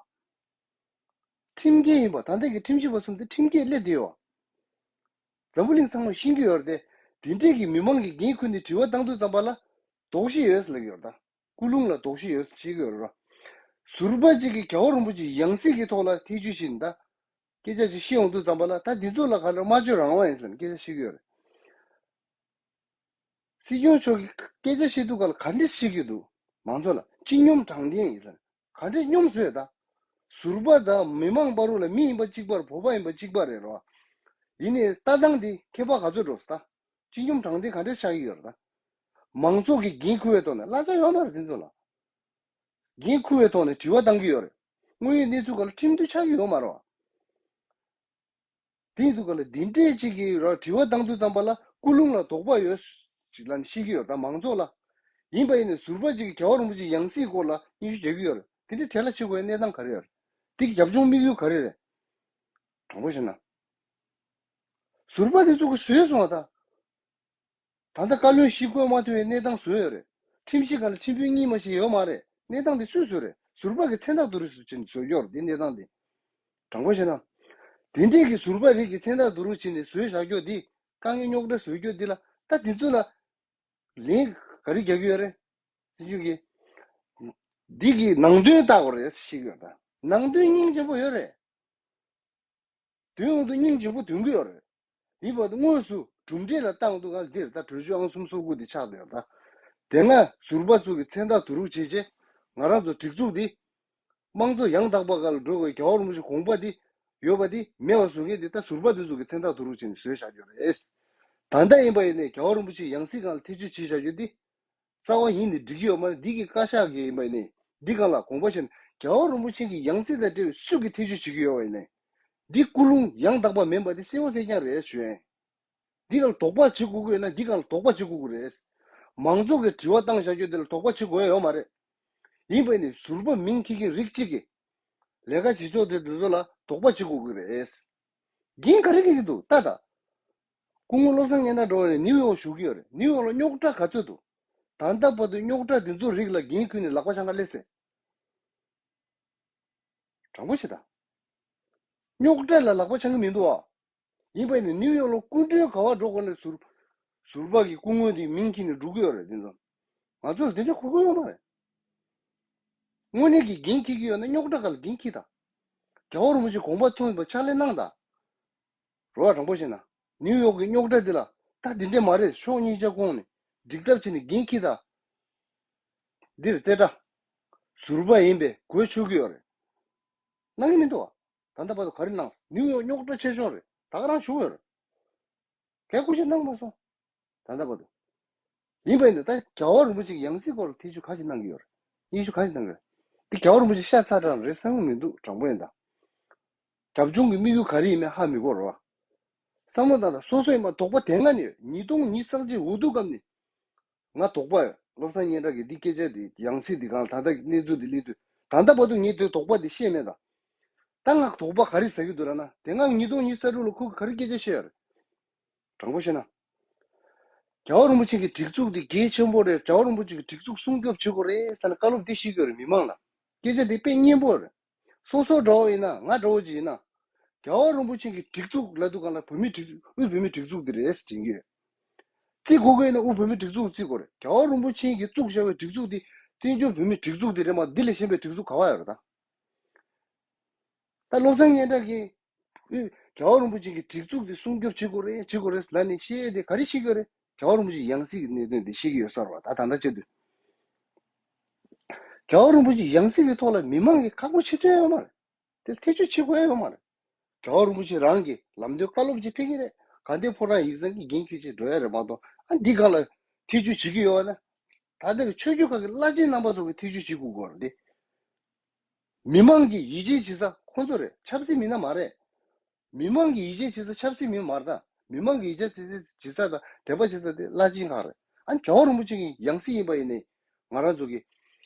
ཁྲིམས་འགལ་ཡིན་པ་ད་ལྟ་གི་ཁྲིམས་ཞིབ་པ་གསུམ་དེ་ཁྲིམས་འགལ་སླེབས་བསྡད་ཡོད་བ། འཛམ་བུ་གླིང་ཚང་མས་ཤེས་ཀྱི་ཡོད་རེད་དེ། དེ་འདྲས་ཀྱི་མི་མང་གི་འགན་ཁུར་ནས་དྲི་བ་བཏང་དུས་ཙམ་པ་ལ། དོགས་གཞི་ཡོད་ཟེར་ལབ་ཀྱི་ཡོད་རེད་ད། ཀུན་སློང་ལ་དོགས་གཞི་ཡོད་ཟེར་བཤད་ཀྱི་ཡོད་རེད་ར། ཟུར་པ་གཅིག་གིས་རྒྱལ་བ་རིན་པོ་ཆེའི་ཡང་སྲིད་ཀྱི་ཐོག་ལ་ཐེ་བྱུས་བྱས་ནས་ད། སྐད་ཆ་ཅིག་བཤད་ཡོང་དུས་ཙམ་པ་ལ་ད་འདི་ཚོ་ལ་ག་འདྲ་སྨྲ་བརྗོད་རང་དབང་ཡིན་ཟེར་ནས་སྐད་ཆ་བཤད་ཀྱི་ཡོད་རེད། སྲིད་སྐྱོང་མཆོག་གིས་སྐད་ཆ་བཤད་དུས་སྐབས་ལ་ག་འདྲས་བཤད་ཀྱི་འདུག་མང་ཚོགས་ལ་སྤྱི་སྙོམས་དྲང་བདེན་ཡིན་ཟེར། ག་འདྲས་སྙོམས་བཟོས་ད། ཟུར་པ་དང་མི་མང་བར་ལ་མི་ཡིན་པ་གཅིག་པ་རེད། བོད་པ་ཡིན་པ་གཅིག་པ་རེད་རོ། ཡིན་ནའི་ལྟ་སྟངས་འདི་ཁྱད་པར་ག་ཚོད་འགྲོ་ཟེར་ད། སྤྱི་སྙོམས་དྲང་བདེན་ག་འདྲས་ཆགས་ཀྱི་ཡོད་རེད་ད། མང་ཚོགས་ཀྱིས་འགན་འཁུར་བའི་ཐོག་ནས་གླ་ཆ་ཡོད་མ་རེད་དེ་ཚོ་ལ། འགན་འཁུར་བའི་ཐོག་ནས་དྲི་བ་བཏང་གི་ཡོད་རེད། དངོས་ཡོད་གནས་ཚུལ་སྒང་ལ་ཁྲིམས་མཐུན་ཆགས་ཀྱི་ཡོད་མ་རེད་བ། དེ་ཡིན་དུས་སྒང་ལ་འདི་འདྲས་ཅིག་གིས་ར་དྲི་བ་བཏང་དུས་ཙམ་པ་ལ་ཀུན་སློང་ལ་དོགས་པ་ཡོད་ཅིག་ལ་ནི་བཤད་ཀྱི་ཡོད་ད་མང་ཚོགས་ལ། ཡིན་པ་ཡིན་ནའི་ཟུར་པ་ཅིག་གིས་རྒྱལ་བ་རིན་པོ་ཆེའི་ཡང་སྲིད་སྐོར་ལ་སྙན་ཞུ་རྒྱག་གི་ཡོད་རེད། དེ་འདྲའི་གྲལ་ལ་ཕྱིན་དགོས་གནས་སྟངས་ག་རེ་ཡོད་རེད། དེ་གི་རྒྱབ་ལྗོངས་དམིགས་ཡུལ་ག་རེ་རེད། དྲང་པོ་བཤད་ན། ཟུར་པ་དེ་ཚོ་གིས་བཟོས་སོང་བ་ད། ད་ལྟ་བཀའ་བློན་ཞིག་བསྐོས་མ་ཐུབ་པའི་གནས་སྟངས་བཟོས་ཡོད་རེད། ཁྲིམས་གཞི་སྒང་ལ་ཁྲིམས་དཔོན་གཉིས་མ་ཞིག་ཡོད་མ་རེད། གནས་སྟངས་དེ་སུས་བཟོས་རེད། ཟུར་པ་གིས་མཚན་རྟགས་བསྡུ་རུབ་བྱས་ནས་བཟོས་ཡོད་རེད་དེ་གནས་སྟངས་དེ། དྲང་པོ་བཤད་ན། དེ་འདྲས་ཀྱི་ཟུར་པ་རིགས་ཀྱིས་མཚན་རྟགས་བསྡུ་རུབ་བྱས་ནས་བཟོས་བཞག་རྒྱུ་དེ། དཀའ་ངལ་རྙོག་དྲ་བཟོ་རྒྱུ་དེ་ལ་ད་དེ་ཚོ་ལ་ལན་ག་རེ་རྒྱག་གི་ཡོད་རེད། སྲིད་སྐྱོང་གིས། འདི་གི་ནང་དོན་བལྟ་དགོས་རེད་ཞིག་ཡོད་ད། ནང་དོན་སྙིང་རྗེ་པོ་ཡོད་རེད། དོན་ཡོང་དུས་སྙིང་རྗེ་པོ་དོན་གྱི་ཡོད་རེད། ཡིན་པ་དངོས་སུ་གྲུབ་འབྲས་ལ་བཏང་དུས་ག་ལ་འདིར་ད་གྲོས་ཆོད་ཨང་གསུམ་སོ་དགུ་འདི་ཆགས་བསྡད་ཡོད་ད། དེ་སྔ་ཟུར་པ་ཚོ་གི་མཚན་རྟགས་བསྡུ་རུབ་བྱས་རྗེས་ང་རང་ཚོ་སྒྲིག་འཛུགས་འདི་དམངས་གཙོ་ཡང་དག་པ་སྒང་ལ་འགྲོ་དགོས། རྒྱལ་བ་རིན་པོ་ཆེ་དགོངས་པ་འདི་ཡོད་པ་འདི་མེད་པ་བཟོ་མཁན་འདི་ད་ཟུར་པ་འདི་ཚོ་གི་མཚན་རྟགས་བསྡུ་རུབ་བྱས་ནས་བཟོས་བཞག་རྒྱུ་རེད། ད་ལྟ་ཡིན་པ་ཡིན་ནའི་རྒྱལ་བ་རིན་པོ་ཆེའི་ཡང་སྲིད་སྒང་ལ་ཐེ་བྱུས་བྱས་བཞག་རྒྱུ་འདི། རྩ་བ་ཉིད་ནས་འགྲིག་གི་ཡོད་མ་རེད། འདི་གི་བཀའ་ཤག་གི་ཡིན་པ་ཡིན་ནའི་འདི་སྒང་ལ་དགོངས་པ་བཞེས་ན་རྒྱལ་བ་རིན་པོ་ཆེ་གི་ཡང་སྲིད་དང་འབྲེལ་བའི་སུ་གིས་ཐེ་བྱུས་བྱེད་ཀྱི་ཡོད་པ་ཡིན་ནའི། འདི་ཀུན་སློང་ཡང་དག་པ་མིན་པ་འདི་གསལ་པོ་གསལ་རྐྱང་རེད་ཞུ་ཡིན། འདི་སྒང་ལ་དོགས་པ་བྱེད་དགོས་ཀྱི་ཡོད་ན་འདི་སྒང་ལ་དོགས་པ་བྱེད་དགོས་ཀྱི་རེད། མང་ཚོགས་ཀྱིས་དྲི་བ་བཏང་བཞག་རྒྱུ་དེ་ལ་དོགས་པ་བྱེད་དགོས་ཡ་ཡོད་མ་རེད། ཡིན་པ་ཡིན་ནའི་ཟུར་པ་མིང་འཁྱེར་མཁན་རིགས་གཅིག་གིས་ལས་ཀ་བྱེད་ཕྱོགས་དེ་དེ་ཚོ་ལ་དོགས་པ་བྱེད་དགོས་ཀྱི་རེད། འགན་ག་རེ་འཁྱེར་གྱི་འདུག་ལྟ་ད། སྐུ་ངོ་བློ་བཟང་སྙན་གྲགས་འགྲོ་བ་ནས་ནིའུ་ཡོག་བཞུགས་ཀྱི་ཡོད་རེད། ནིའུ་ཡོག་ལ་རྙོག་དྲ་ག་ཚོད་འདུག་ད་ལྟ་བར་དུ་རྙོག་དྲ་འདི་ཚོ་རིགས་ལ་འགན་ཁུར་ནས་ལག་པ་འཆང་ག་སླེབས་སྲིད། དྲང་པོ་བཤད་ད། རྙོག་དྲ་ལ་ལག་པ་འཆང་གི་མི་འདུག་ཨ། ཡིན་པ་ཡིན་ནའི་ནིའུ་ཡོག་ལ་སྐུ་མགྲོན་ག་པར་འགྲོ་དགོས་ནའི་ཟུར་ཟུར་པ་གི་སྐུ་ངོ་དེ་མིང་འཁྱེར་ནས་འགྲོ་གི་ཡོད་རེད་དེ་ཚོ། ང་ཚོ་ལ་དེ་འདྲ་གོ་གི་ཡོད་མ་རེད། དངོས་གནས་ཀྱི་འགན་འཁྱེར་གྱི་ཡོད་ན་རྙོག་དྲ་སྒང་ལ་འགན་འཁྱེར་དང་། རྒྱལ་བ་རིན་པོ་ཆེ་དགོངས་པ་མཚོན་པ་ཕྱག་ལས་གནང་དང་། རོ་བ་དྲང་པོ་བཤད་ན། ནིའུ་ཡོག་གི་རྙོག་དྲ་འདི་ལ་ད་འདི་འདྲས་མ་རེད། ཕྱོགས་གཉིས་ཆ་བསྐོང་ནས་འགྲིག་ཐབས་བྱས་ནས་འགན་འཁྱེར་དང་། འདིར་རྩེ་གྲ། ཟུར་པ་ཡིན་པས་གོ་ཆོད་ཀྱི་ཡོད་རེད། གནང་གི་མི་འདུག་ཨ། ད་ལྟ་བར་དུ་ག་རེ་གནང་། ནིའུ་ཡོག་རྙོག་དྲ་ཆེ་ཤོས་རེད། ད་ག་རང་ཞུ་གི་ཡོད་རེད། གལ་སྐུ་ཞབས་གནང་མ་སོང་། ད་ལྟ་བར་དུ། ཡིན་པ་ཡིན་ན་ད་རྒྱལ་བ་རིན་པོ་ཆེ་གི་ཡང་སྲིད་སྐོར་ལ་ཐེ་བྱུས་ག་ཞིག་གནང་གི་ཡོད་རེད། སྙན་ཞུ་ག་ཞིག་གནང་གི་ཡོད་རེད། འདི་རྒྱལ་བ་རིན་པོ་ཆེ་ཤ་ཚ་དྲགས་རེད་བསམ་གི་མི་འདུག་དྲང་པོ་ཡིན་ད། རྒྱབ་ལྗོངས་ཀྱི་དམིགས་ཡུལ་ག་རེ་ཡིན་མིན་ཧ་མི་གོ་རོ། བསམ་བློ་བཏང་ན་སོ་སོ་ཡིན་པ་དོགས་པ་དེ་སྔ་ནས་ཉིས་སྟོང་ཉི་ཤུ་རྩ་གཅིག་འོས་བསྡུ་སྐབས་ནས། ང་དོགས་པ་ཡོད། བློ་བཟང་སྙན་གྲགས་ཀྱིས་འདི་སྐད་ཆ་འདི་ཡང་སྲིད་འདི་སྒང་ལ་ད་ལྟ་གནས་ཚུལ་འདི་གླེང་དུས་ད་ལྟ་བར་དུ་ངས་དེ་དོགས་པ་འདི་བཤད་མེད་ད། ད་ང་དོགས་པ་ག་རེ་ཟ་གི་འདུག་ལབ་ན་དེ་སྔ་ཉིས་སྟོང་ཉི་ཤུ་རྩ་དྲུག་ལ་ཁོ་གིས་ག་རེ་སྐད་ཆ་བཤད་ཡོད་རེད། དྲང་པོ་བཤད་ན། རྒྱལ་བ་རིན་པོ་ཆེ་གི་སྒྲིག་འཛུགས་འདི་གལ་ཆེན་པོ་རེད། རྒྱལ་བ་རིན་པོ་ཆེ་གི་སྒྲིག་འཛུགས་སྲུང་སྐྱོབ་བྱེད་དགོས་རེད་ཟེར་ནས་བཀའ་སློབ་འདི་བཤད་ཀྱི་ཡོད་རེད་མི་མང་ལ། སྐད་ཆ་འདི་དཔེ་སྙན་པོ་རེད། སོ་སོ་འདྲ་བོ་ཡིན་ན་ང་འདྲ་བོ་ཅིག་ཡིན་ན། རྒྱལ་བ་རིན་པོ་ཆེ་གི་སྒྲིག་འཛུགས་ལབ་དུས་སྒང་ལ་བོད་མི་སྒྲིག་འཛུགས་དབུས་བོད་མི་སྒྲིག་འཛུགས་འདི་རེད་ཟེར་དྲན་གྱི་ཡོད། བརྩི་དགོས་ཀྱི་ཡིན་ན་དབུས་བོད་མི་སྒྲིག་འཛུགས་བརྩི་དགོས་རེད། རྒྱལ་བ་རིན་པོ་ཆེ་གིས་བཙུགས་བཞག་པའི་སྒྲིག་འཛུགས་འདི་བཙན་བྱོལ་བོད་མི་སྒྲིག་འཛུགས་འདི་རེད་མ་འདི་ལས་གཞན་པའི་སྒྲིག་འཛུགས་ག་བ་ཡོད་རེད་ད། ད་བློ་བཟང་སྙན་གྲགས་ཀྱིས། ཨུ། རྒྱལ་བ་རིན་པོ་ཆེ་གི་སྒྲིག་འཛུགས་དེ་སྲུང་སྐྱོབ་བྱེད་དགོས་རེད་བྱེད་དགོས་རེད་ལབ་ནས་བཤད་དེ་ག་རེ་བཤད་ཀྱི་ཡོད་རེད། རྒྱལ་བ་རིན་པོ་ཆེ་ཡང་སྲིད་ཀྱི་གནད་དོན་དེ་བཤད་ཀྱི་ཡོད་ས་རེད་བ་ད་ད་ལྟ་བྱེད་དུས། རྒྱལ་བ་རིན་པོ་ཆེ་ཡང་སྲིད་ཀྱི་ཐོག་ལ་མི་མང་གིས་ཁག་པོ་བྱེད་ཐུབ་ཡ་ཡོད་མ་རེད། དེ་ཐེ་བྱུས་བྱེད་དགོས་ཡ་ཡོད་མ་རེད། རྒྱལ་བ་རིན་པོ་ཆེ་རང་གིས་ལམ་སྟོན་བཀའ་སློབ་ཅིག་ཕེབས་ཀྱི་རེད། དགའ་ལྡན་ཕོ་བྲང་ཡིག་ཚང་གིས་འགན་འཁྱེར་བྱས་འགྲོ་ཡ་རེད་མ་གཏོགས་ཨ་འདི་སྒང་ལ་ཐེ་བྱུས་བྱེད་ཀྱི་ཡོད་ན། ད་ལྟ་གི་ཆོས་བརྒྱུད་ཁག་གི་བླ་ཆེན་རྣམ་པ་ཚོ་གིས་ཐེ་བྱུས་བྱེད་དགོས་ཀྱི་ཡོད་རེད་དེ། མི་མང་གིས་ཡིད་ཆེས་བྱེད་ས་ཁོང་ཚོ་རེད། ཆབ་སྲིད་མི་སྣ་མ་རེད། མི་མང་གིས་ཡིད་ཆེས་བྱེད་ས་ཆབ་སྲིད་མི་མ་རེད་ད། མི་མང་གིས་ཡིད་ཆེས་བྱེད་ས་དང་དད་པ་བྱེད་ས་དེ་བླ་ཆེན་ཁག་རེད། ཨ་ནི་རྒྱལ་བ་རིན་པོ་ཆེ་གི་ཡང་སྲིད་ཡིན་པ་ཡིན་ནའི་ང་རང་ཚོ་གིས་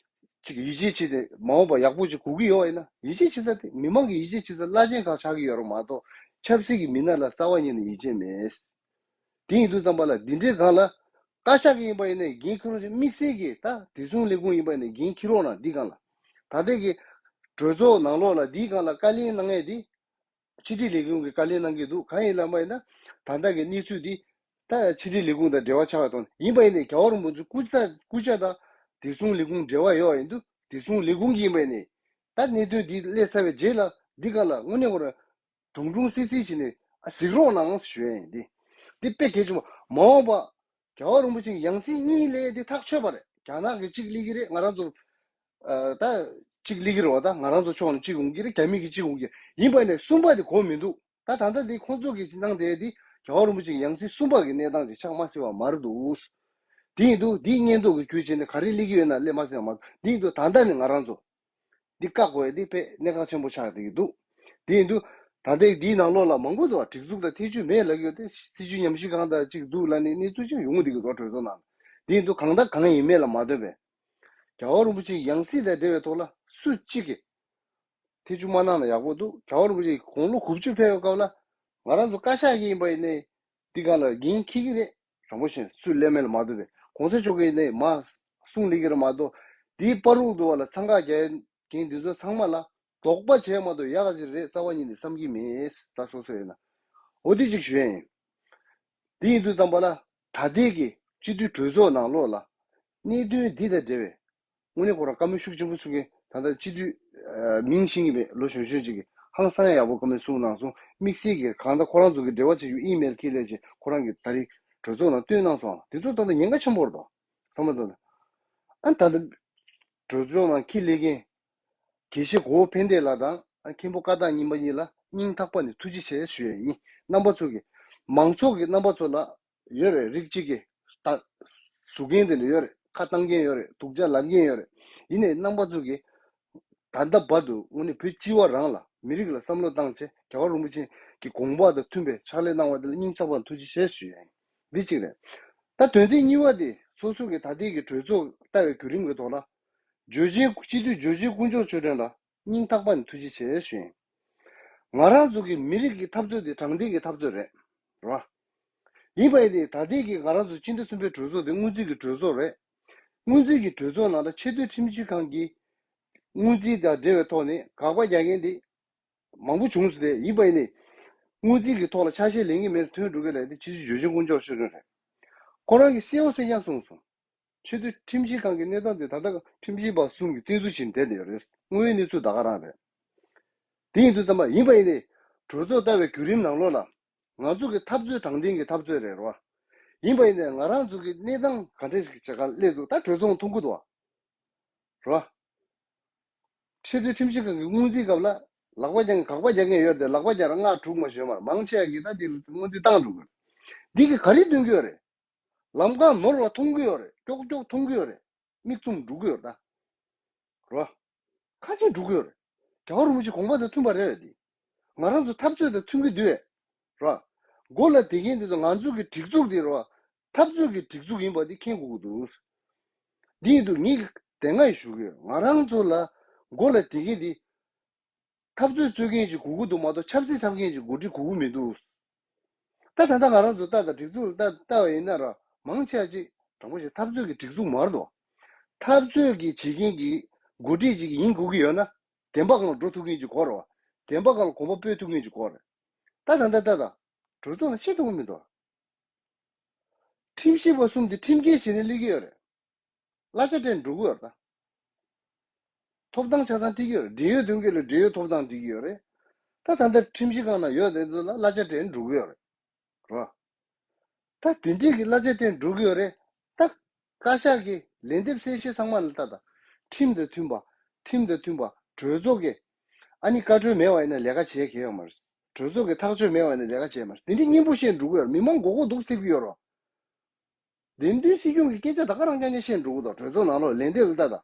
ཅིག་ཡིད་ཆེས་བྱེད་དེ་མ་འོངས་པ་ཡག་པོ་ཅིག་དགོས་ཀྱི་ཡོད་པ་ཡིན་ན་ཡིད་ཆེས་བྱེད་ས་དེ་མི་མང་གིས་ཡིད་ཆེས་བྱེད་ས་བླ་ཆེན་ཁག་ཆགས་ཀྱི་ཡོད་རེད་མ་གཏོགས་ཆབ་སྲིད་ཀྱི་མི་སྣ་ལ་རྩ་བ་ཉིད་ནས་ཡིད་ཆེས་མེད། དེ་ཡིན་དུས་ཙམ་པ་ལ་འདི་འདྲའི་སྒང་ལ་བཀའ་ཤག་གི་ཡིན་པ་ཡིན་ནའི་འགན་འཁུར་རོགས་ཅིག་དམིགས་བསལ་གྱིས་ད་བདེ་སྲུང་ལས་ཁུངས་ཡིན་པ་ཡིན་ནའི་འགན་འཁྱེར་རོགས་གནང་འདི་སྒང་ལ། ད་ལྟའི་གི་གྲོས་ཚོགས་ནང་ལོགས་ལ་འདིའི་སྒང་ལ་བཀའ་ལན་གནང་ཡས་འདི་ཕྱི་དྲིལ་ལས་ཁུངས་ཀྱིས་བཀའ་ལན་གནང་གི་འདུག་གང་ཡིན་ལབ་པ་ཡིན་ན་ད་ལྟ་གི་གནས་ཚུལ་འདི་ ད་ཕྱི་དྲིལ་ལས་ཁུངས་དང་འབྲེལ་བ་ཆགས་པའི་ཐོག་ནས་ཡིན་པ་ཡིན་ནའི་རྒྱལ་བ་རིན་པོ་ཆེ་སྐུ་ཚ་སྐུ་ཕྱྭ་དང་བདེ་སྲུང་ལས་ཁུངས་འབྲེལ་བ་ཡོད་པ་ཡིན་དུས་བདེ་སྲུང་ལས་ཁུངས་ཀྱི་ཡིན་པ་ཡིན་ནའི། ད་གནད་དོན་འདི་སླེབས་ཚར་བའི་རྗེས་ལ་འདི་ག་ལ་དངོས་གནས་ཁོ་རང་གྲུང་གྲུང་སིལ་སིལ་བྱས་ནས་ཨ་གཟིགས་རོགས་གནང་ཞུ་ཡ་ཡིན། འདི་འདི་དཔེ་གལ་ཆེན་པོ། མ་འོངས་པ་རྒྱལ་བ་རིན་པོ་ཆེ་གི་ཡང་སྲིད་གཉིས་སླེབས་ཡ་འདི་ཐག་ཆོད་པ་རེད། རྒྱ་ནག་གིས་གཅིག་སླེབས་ཀྱི་རེད། ང་རང་ཚོ་ཨ་ད་གཅིག་སླེབས་ཀྱི་རེད་བ། ད་ང་རང་ཚོ་ཕྱོགས་ནས་གཅིག་འོང་གི་རེད། རྒྱ་མི་གིས་གཅིག་འོང་གི་རེད། ཡིན་པ་ནས་གསུམ་པ་དེ་གོ་མི་འདུག་ད་ད་ལྟ་འདི་ཁོང་ཚོ་གིས་གནང་བསྡད་དེ་རྒྱལ་བ་རིན་པོ་ཆེ་གི་ཡང་སྲིད་གསུམ་པ་གི་གནས་སྟངས་ཅིག་ཆགས་མ་སྲིད་པ་མ་རེད་འདུག་དེ་ཡིན་དུས་འདིའི་སྙན་ཐོ་གི་བརྒྱུད་བྱས་ནས་ག་རེ་སླེབས་ཀྱི་ཡོད་ན་སླེབས་མ་སྲིད་པ་མ་རེད། དེ་ཡིན་དུས་ད་ལྟ་ནས་ང་རང་ཚོ་འདི་བཀག་དགོས་ཡ་འདི་དཔེ་གནད་འགག་ཆེན་པོ་ཆགས་བསྡད་ཀྱི་འདུག་དེ་ཡིན་དུས་ད་ལྟའི་འདིའི་ནང་ལོགས་ལ་མང་པོ་འདུག་སྒྲིག་འཛུགས་དང་ཐེ་བྱུས་མེད་ལབ་ཀྱི་ཡོད་དེ། སྲིད་བྱུས་ཉམས་ཞིབ་ཁང་དང་གཅིག་འདུག་ལབ་ནས་གནས་ཚུལ་ཅིག་ཡོང་གི་འདུག་གི་འདུག་གྲོས་ཚོགས་ནང་ལ། དེ་ཡིན་དུས་གང་དང་གང་ཡིན་མིན་ལ་མ་ལྟོས་པའི་རྒྱལ་བ་རིན་པོ་ཆེའི་ཡང་སྲིད་དང་འབྲེལ་བའི་ཐོག་ལ་སུ་གཅིག་གིས་ཐེ་བྱུས་མ་གནང་ན་ཡག་པོ་འདུག་རྒྱལ་བ་རིན་པོ་ཆེ་དགུང་ལོ་དགུ་བཅུ་ཕེབས་པའི་སྐབས་ལ་ང་རང་ཚོ་བཀའ་ཤག་གི་ཡིན་པ་ཡིན་ནའི་འདི་སྒང་ལ་འགན་འཁྱེར་གྱི་རེད། དྲང་པོ་བཤད་སུ་སླེབས་མེད་ལ་མ་ལྟོས་པའི་གོང་ས་མཆོག་གིས་ནས་མ་གསུང་ལེགས་ཀྱི་རེད་མ་གཏོགས། འདིའི་བར་དུ་བ་ལ་འཚང་ཁ་རྒྱག་མཁན་འདི་ཚོ་ཚང་མ་ལ་དོགས་པ་བྱས་མ་གཏོགས་ཡག་ཅིག་རེད་རྩ་བ་ཉིད་ནས་བསམ་གྱི་མེད། ད་སོ་སོ་ཡིན་ན་འོ་དེ་ཅིག་ཞུ་ཡ་ཡིན། དེ་ཡིན་དུས་ཙམ་པ་ལ་ད་ལྟའི་གི་སྤྱི་འཐུས་གྲོས་ཚོགས་ནང་ལོགས་ལ་གནད་དོན་འདི་དང་འབྲེལ་བའི་དངོས་གནས་ཁོ་རང་བཀའ་མོལ་ཤུགས་ཆེན་པོ་གསུང་མཁན་ད་ལྟ་སྤྱི་འཐུས་ཨ་མིང་ཤེས་ཀྱི་མེད་ལོ་གཞོན་གཞོན་ཅིག་གིས་ཧང་སང་ཡག་པོ་བཀའ་མོལ་གསུངས་གནང་སོང་། དམིགས་བསལ་གྱིས་གང་ལྟར་ཁོ་རང་ཚོ་གི་འབྲེལ་བ་བྱེད་རྒྱུ་ཨི་མེལ་འཁྱེར་ལས་བྱེད་ཁོ་རང་གིས་ད་རེས་གྲོས་ཚོགས་ནང་བཏོན་གནང་སོང་། དེ་ཚོ་ད་ལྟ་ཉེན་ཁ་ཆེན་པོ་རེད་དོ། ཚང་མ་ད་ལྟ་ཨ་ད་ལྟ་གྲོས་ཚོགས་ནང་འཁྱེར་ལས་མཁན་དགེ་བཤེས་གོ་བོ་ཕན་བདེ་ལགས་དང་ཨ་མཁན་པོ་ཀ་དག་གཉིས་པ་གཉིས་ལ་སྙིང་ཐག་པ་ནས་ཐུགས་རྗེ་ཆེ་ཞུ་ཡ་ཡིན། རྣམ་པ་ཚོ་གི་མང་ཚོགས་ཀྱི་རྣམ་པ་ཚོ་ལ་ཡོད་རེད། རིགས་གཅིག་གི་ད་ཟུར་མཁན་དེ་འདྲ་ཡོད་རེད། ཁ་བཏང་མཁན་ཡོད་རེད། སྡུག་ཅག་ལབ་མཁན་ཡོད་རེད། ཡིན་ནའི་རྣམ་པ་ཚོ་གིས་ད་ལྟ་བར་དུ་དངོས་གནས་བོད་སྤྱི་བ་རང་ལ་མི་རིགས་ལ་བསམ་བློ་བཏང་བྱས་རྒྱལ་བ་རིན་པོ་ཆེ་གི་དགོངས་པ་དང་མཐུན་པའི་ཕྱག་ལས་གནང་བ་དེ་ལ་སྙིང་ཐག་པ་ཐུགས་རྗེ་ཆེ་ཞུ་ཡ་ཡིན། འདི་གཅིག་རེད། ད་དོན་ཚན་གཉིས་པ་དེ་སོ་སོ་གི་ད་ལྟའི་གི་གྲོས་ཚོགས་ལྟ་བའི་བརྒྱུད་རིམ་གྱི་ཐོག་ལ་བརྗོད་བྱའི་སྤྱི་འཐུས་བརྗོད་བྱའི་དཀོན་མཆོག་ཆོས་སྒྲོན་ལ་སྙིང་ཐག་པ་ནས་ཐུགས་རྗེ་ཆེ་ཞུ་ཡིན། ང་རང་ཚོ་གི་མི་རིགས་ཀྱི་འཐབ་རྩོད་དེ་དྲང་བདེན་གྱི་འཐབ་རྩོད་རེད། རེད་བ། ཡིན་པ་ཡིན་ཏེ་ད་ལྟའི་གི་ང་རང་ཚོ་སྤྱི་ཟླ་གསུམ་པའི་གྲོས་ཚོགས་དེ་སྔོན་རྩིས་ཀྱི་གྲོས་ཚོགས་རེད། སྔོན་རྩིས་ཀྱི་གྲོས་ཚོགས་ནང་ལ་ཆེས་མཐོའི་ཁྲིམས་ཞིབ་ཁང་གིས་སྔོན་རྩིས་དང་འབྲེལ་བའི་ཐོག་ནས་དགག་པ་རྒྱག་མཁན་དེ་མང་པོ་བྱུང་ཟེར་ཏེ། ཡིན་པ་ཡིན་ནའི་སྔོན་རྩིས་ཀྱི་ཐོག་ལ་ཆ་ཤས་ལེན་གྱི་མེད་ཟེར་ཐོན་འགྲོ་གི་ལས་དེ་སྤྱི་ཟླ་བཞི་དཀོན་མཆོག་ཆོས་སྒྲོན་རེད། ཁོ་རང་གིས་གསལ་པོ་གསལ་རྐྱང་གསུངས་སོང་། ཆེས་མཐོའི་ཁྲིམས་ཞིབ་ཁང་གི་གནས་སྟངས་དེ་ད་ལྟ་ཁྲིམས་ཞིབ་པ་གསུམ་གྱིས་བཙན་འཛུལ་བྱས་ནས་བསྡད་ཡོད་རེད། དངོས་ཡོད་གནས་ཚུལ་ད་ག་རང་རེད། དེ་ཡིན་དུས་ཙམ་པ་ཡིན་པ་ཡིན་ནའི་གྲོས་ཚོགས་ལྟ་བའི་བརྒྱུད་རིམ་ནང་ལོགས་ལ་ང་ཚོ་གི་འཐབ་རྩོད་དྲང་བདེན་གྱི་འཐབ་རྩོད་རེད་རོ། ཡིན་པ་ཡིན་ནའི་ང་རང་ཚོ་གི་གནས་སྟངས་ག་འདྲ་ཞིག་བྱེད་ག་སླེབས་འདུག་ད་གྲོས་ཚོགས་མཐོང་གི་འདུག་བ། རོ། ཆེས་མཐོའི་ཁྲིམས་ཞིབ་ཁང་གི་སྔོན་རྩིས་སྐབས་ལ་ལག་པ་བརྐྱང་དགག་པ་རྒྱག་མཁན་ཡོད་དེ། ལག་པ་བརྐྱང་ར་ལྔ་དྲུག་མ་ཞོན་མར་མང་ཆེ་བ་གིས་ད་དེ་སྔོན་རྩིས་བཏང་འགྲོ་དགོས། འདི་གིས་ག་རེ་སྟོན་གྱི་ཡོད་རེད། ལམ་ཁ་ནོར་བ་མཐོང་གི་ཡོད་རེད། ཀྱོག་ཀྱོག་མཐོང་གི་ཡོད་རེད། མིག་བཙུམ་འགྲོ་གི་ཡོད་རེད་ད། རོ། ཁ་ཆེ་འགྲོ་གི་ཡོད་རེད། རྒྱལ་བ་རིན་པོ་ཆེ་དགོངས་པ་དང་མཐུན་པ་རེད་བས་དེ། ང་རང་ཚོ་འཐབ་རྩོད་དང་མཐུན་གྱི་འདུག་བས། རོ། མགོ་ལ་དེ་གིན་དེ་ཚོ་ང་ཚོ་གི་སྒྲིག་འཛུགས་དེ་རོ། འཐབ་རྩོད་ཀྱི་སྒྲིག་འཛུགས་ཡིན་པ་དེ་མཁྱེན་དགོས་ཀྱི་འདུག་འདི་ཡིན་དུས་ངས་དེ་སྔ་ཡི་ཞུ་གི་ཡོད། ང་རང་ཚོ་ལ་མགོ་ལ་དེ་གིན་དེ། འཐབ་རྩོད་རྩོད་མཁན་ཅིག་དགོས་ཀྱི་འདུག་མ་གཏོགས་ཆབ་སྲིད་འཆམ་མཁན་ཅིག་འགོ་ཁྲིད་དགོས་ཀྱི་མི་འདུག་ད་ད་ལྟ་ང་རང་ཚོ་ལྟ་དང་སྒྲིག་འཛུགས་ལ་ལྟ་ལྟ་བ་ཡིན་ན་ར་མང་ཆེ་བ་ཅིག་དྲང་པོ་ཞིག་འཐབ་རྩོད་ཀྱི་སྒྲིག་འཛུགས་མ་རེད་དོ། འཐབ་རྩོད་ཀྱི་བྱེད་མཁན་གྱི་འགོ་ཁྲིད་ཅིག་ཡིན་དགོས་ཀྱི་ཡོད་ན་བདེན་པ་སྒང་ལ་འགྲོ་ཐུབ་མཁན་ཅིག་དགོས་རེད་བ། བདེན་པ་སྒང་ལ་གོམ་པ་སྤོས་ཐུབ་མཁན་ཅིག་དགོས་རེད། ད་ད་ལྟ་ལྟ་དང་གྲོས་ཚོགས་ནང་བཤད་ཐུབ་ཀྱི་མི་འདུག་ཁྲིམས་ཞིབ་པ་གསུམ་དེ་ཁྲིམས་འགལ་བྱས་ནས་སླེབས་ཀྱི་ཡོད་རེད། གླ་ཆ་སྤྲད་འགྲོ་གི་ཡོད་རེད་ད། ཐོབ་ཐང་ཆ་ཚང་སྤྲད་ཀྱི་ཡོད་རེད། འབྲེལ་ཡོད་དོན་གྱི་ལ་འབྲེལ་ཡོད་ཐོབ་ཐང་སྤྲད་ཀྱི་ཡོད་རེད། ད་ད་ལྟ་ཁྲིམས་ཞིབ་ཁང་ནང་ཡོད་དེ་ཚོ་ལ་གླ་ཆ་སྤྲད་འགྲོ་གི་ཡོད་རེད། རོ། ད་དེ་འདྲས་ཀྱི་གླ་ཆ་སྤྲད་འགྲོ་གི་ཡོད་རེད། ད་བཀའ་ཤག་གི་ལན་འདེབས་གསལ་བཤད་ཚང་མ་ལ་ལྟ་དང་། ཁྲིམས་དང་མཐུན་པ། ཁྲིམས་དང་མཐུན་པ། གྲོས་ཚོགས་ཀྱི་ཨ་ནི་བཀའ་འཁྲོལ་མེད་པ་ཡིན་ན་ལས་ཀ་བྱེད་མཁན་ཡོད་མ་རེད། གྲོས་ཚོགས་ཀྱི་ཐག་གཅོད་མེད་པ་ཡིན་ན་ལས་ཀ་བྱེད་མ་རེད། དེ་འདྲས་སྙན་པོ་བཤད་འགྲོ་གི་ཡོད་རེད། མི་མང་མགོ་སྐོར་འདུག་སེ་ཐེབས་ཀྱི་ཡོད་རེད། བདེན་དོན་སྲིད་སྐྱོང་གི་སྐད་ཆ་ད་ག་རང་རྐྱང་རྐྱང་བཤད་འགྲོ་གི་འདུག་གྲོས་ཚོགས་ནང་ལོགས་ལན་འདེབས་ལ་ལྟ་དང་།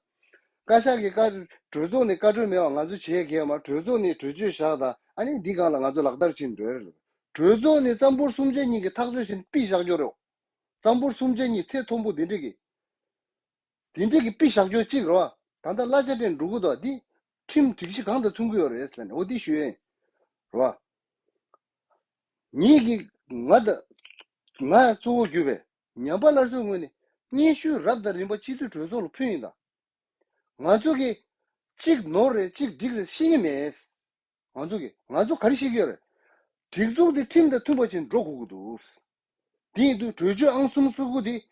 བཀའ་ཤག་གི་བཀའ། གྲོས་ཚོགས་ནས་བཀའ་འཁྲོལ་མེད་པ་ང་ཚོ་བྱེད་ཡ་གལ་མ། གྲོས་ཚོགས་ནས་གྲོས་ཆོད་བཞག་དང་ཨ་ནི་འདི་སྒང་ལ་ང་ཚོ་ལག་བསྟར་བྱེད་འགྲོ་ཡ་རེད། གྲོས་ཚོགས་ནས་རྩ་འབོར་གསུམ་ཆ་གཉིས་ཀྱི་ཐག་གཅོད་བྱས་ནས་ཕུད་བཞག་རྒྱུ་རེད། རྩ་འབོར་གསུམ་ཆ་གཉིས་ཚད་མཐོན་པོ་འདི་འདྲས་ཀྱི། དེ་འདྲས་ཀྱི་དཔེ་བཞག་རྒྱུ་གཅིག་རེད་བ། ད་ལྟ་གླ་ཆ་སྤྲད་འགྲོ་གི་འདུག་འདི་ཁྲིམས་སྒྲིག་གཞི་གང་དང་མཐུན་གྱི་ཡོད་རེད་ཟེར་ནས་འོ་འདི་ཞུ་ཡིན། རེད་བ། ངེད་ཀྱི་ང་ད་ང་གཙོ་བོ་གྱུར་པའི་ཉམས་པ་སླར་གསོའི་ངོས་ནས་སྙན་ཞུ་རབ་དང་རིམ་པ་སྤྱི་འཐུས་གྲོས་ཚོགས་ལ་ཕུལ་ཡིན་ད། ང་ཚོ་གིས་གཅིག་ནོར་རེད་གཅིག་འགྲིག་རེད་ཤེས་ཀྱི་མེད། ང་ཚོ་གིས་ང་ཚོ་ག་རེ་ཤེས་ཀྱི་ཡོད་རེད། སྒྲིག་འཛུགས་འདི་ཁྲིམས་དང་མཐུན་པ་ཅིག་འགྲོ་དགོས་ཀྱི་འདུག་དེ་ཡིན་དུས་གྲོས་ཆོད་ཨང་གསུམ་སོ་དགུ་དེ་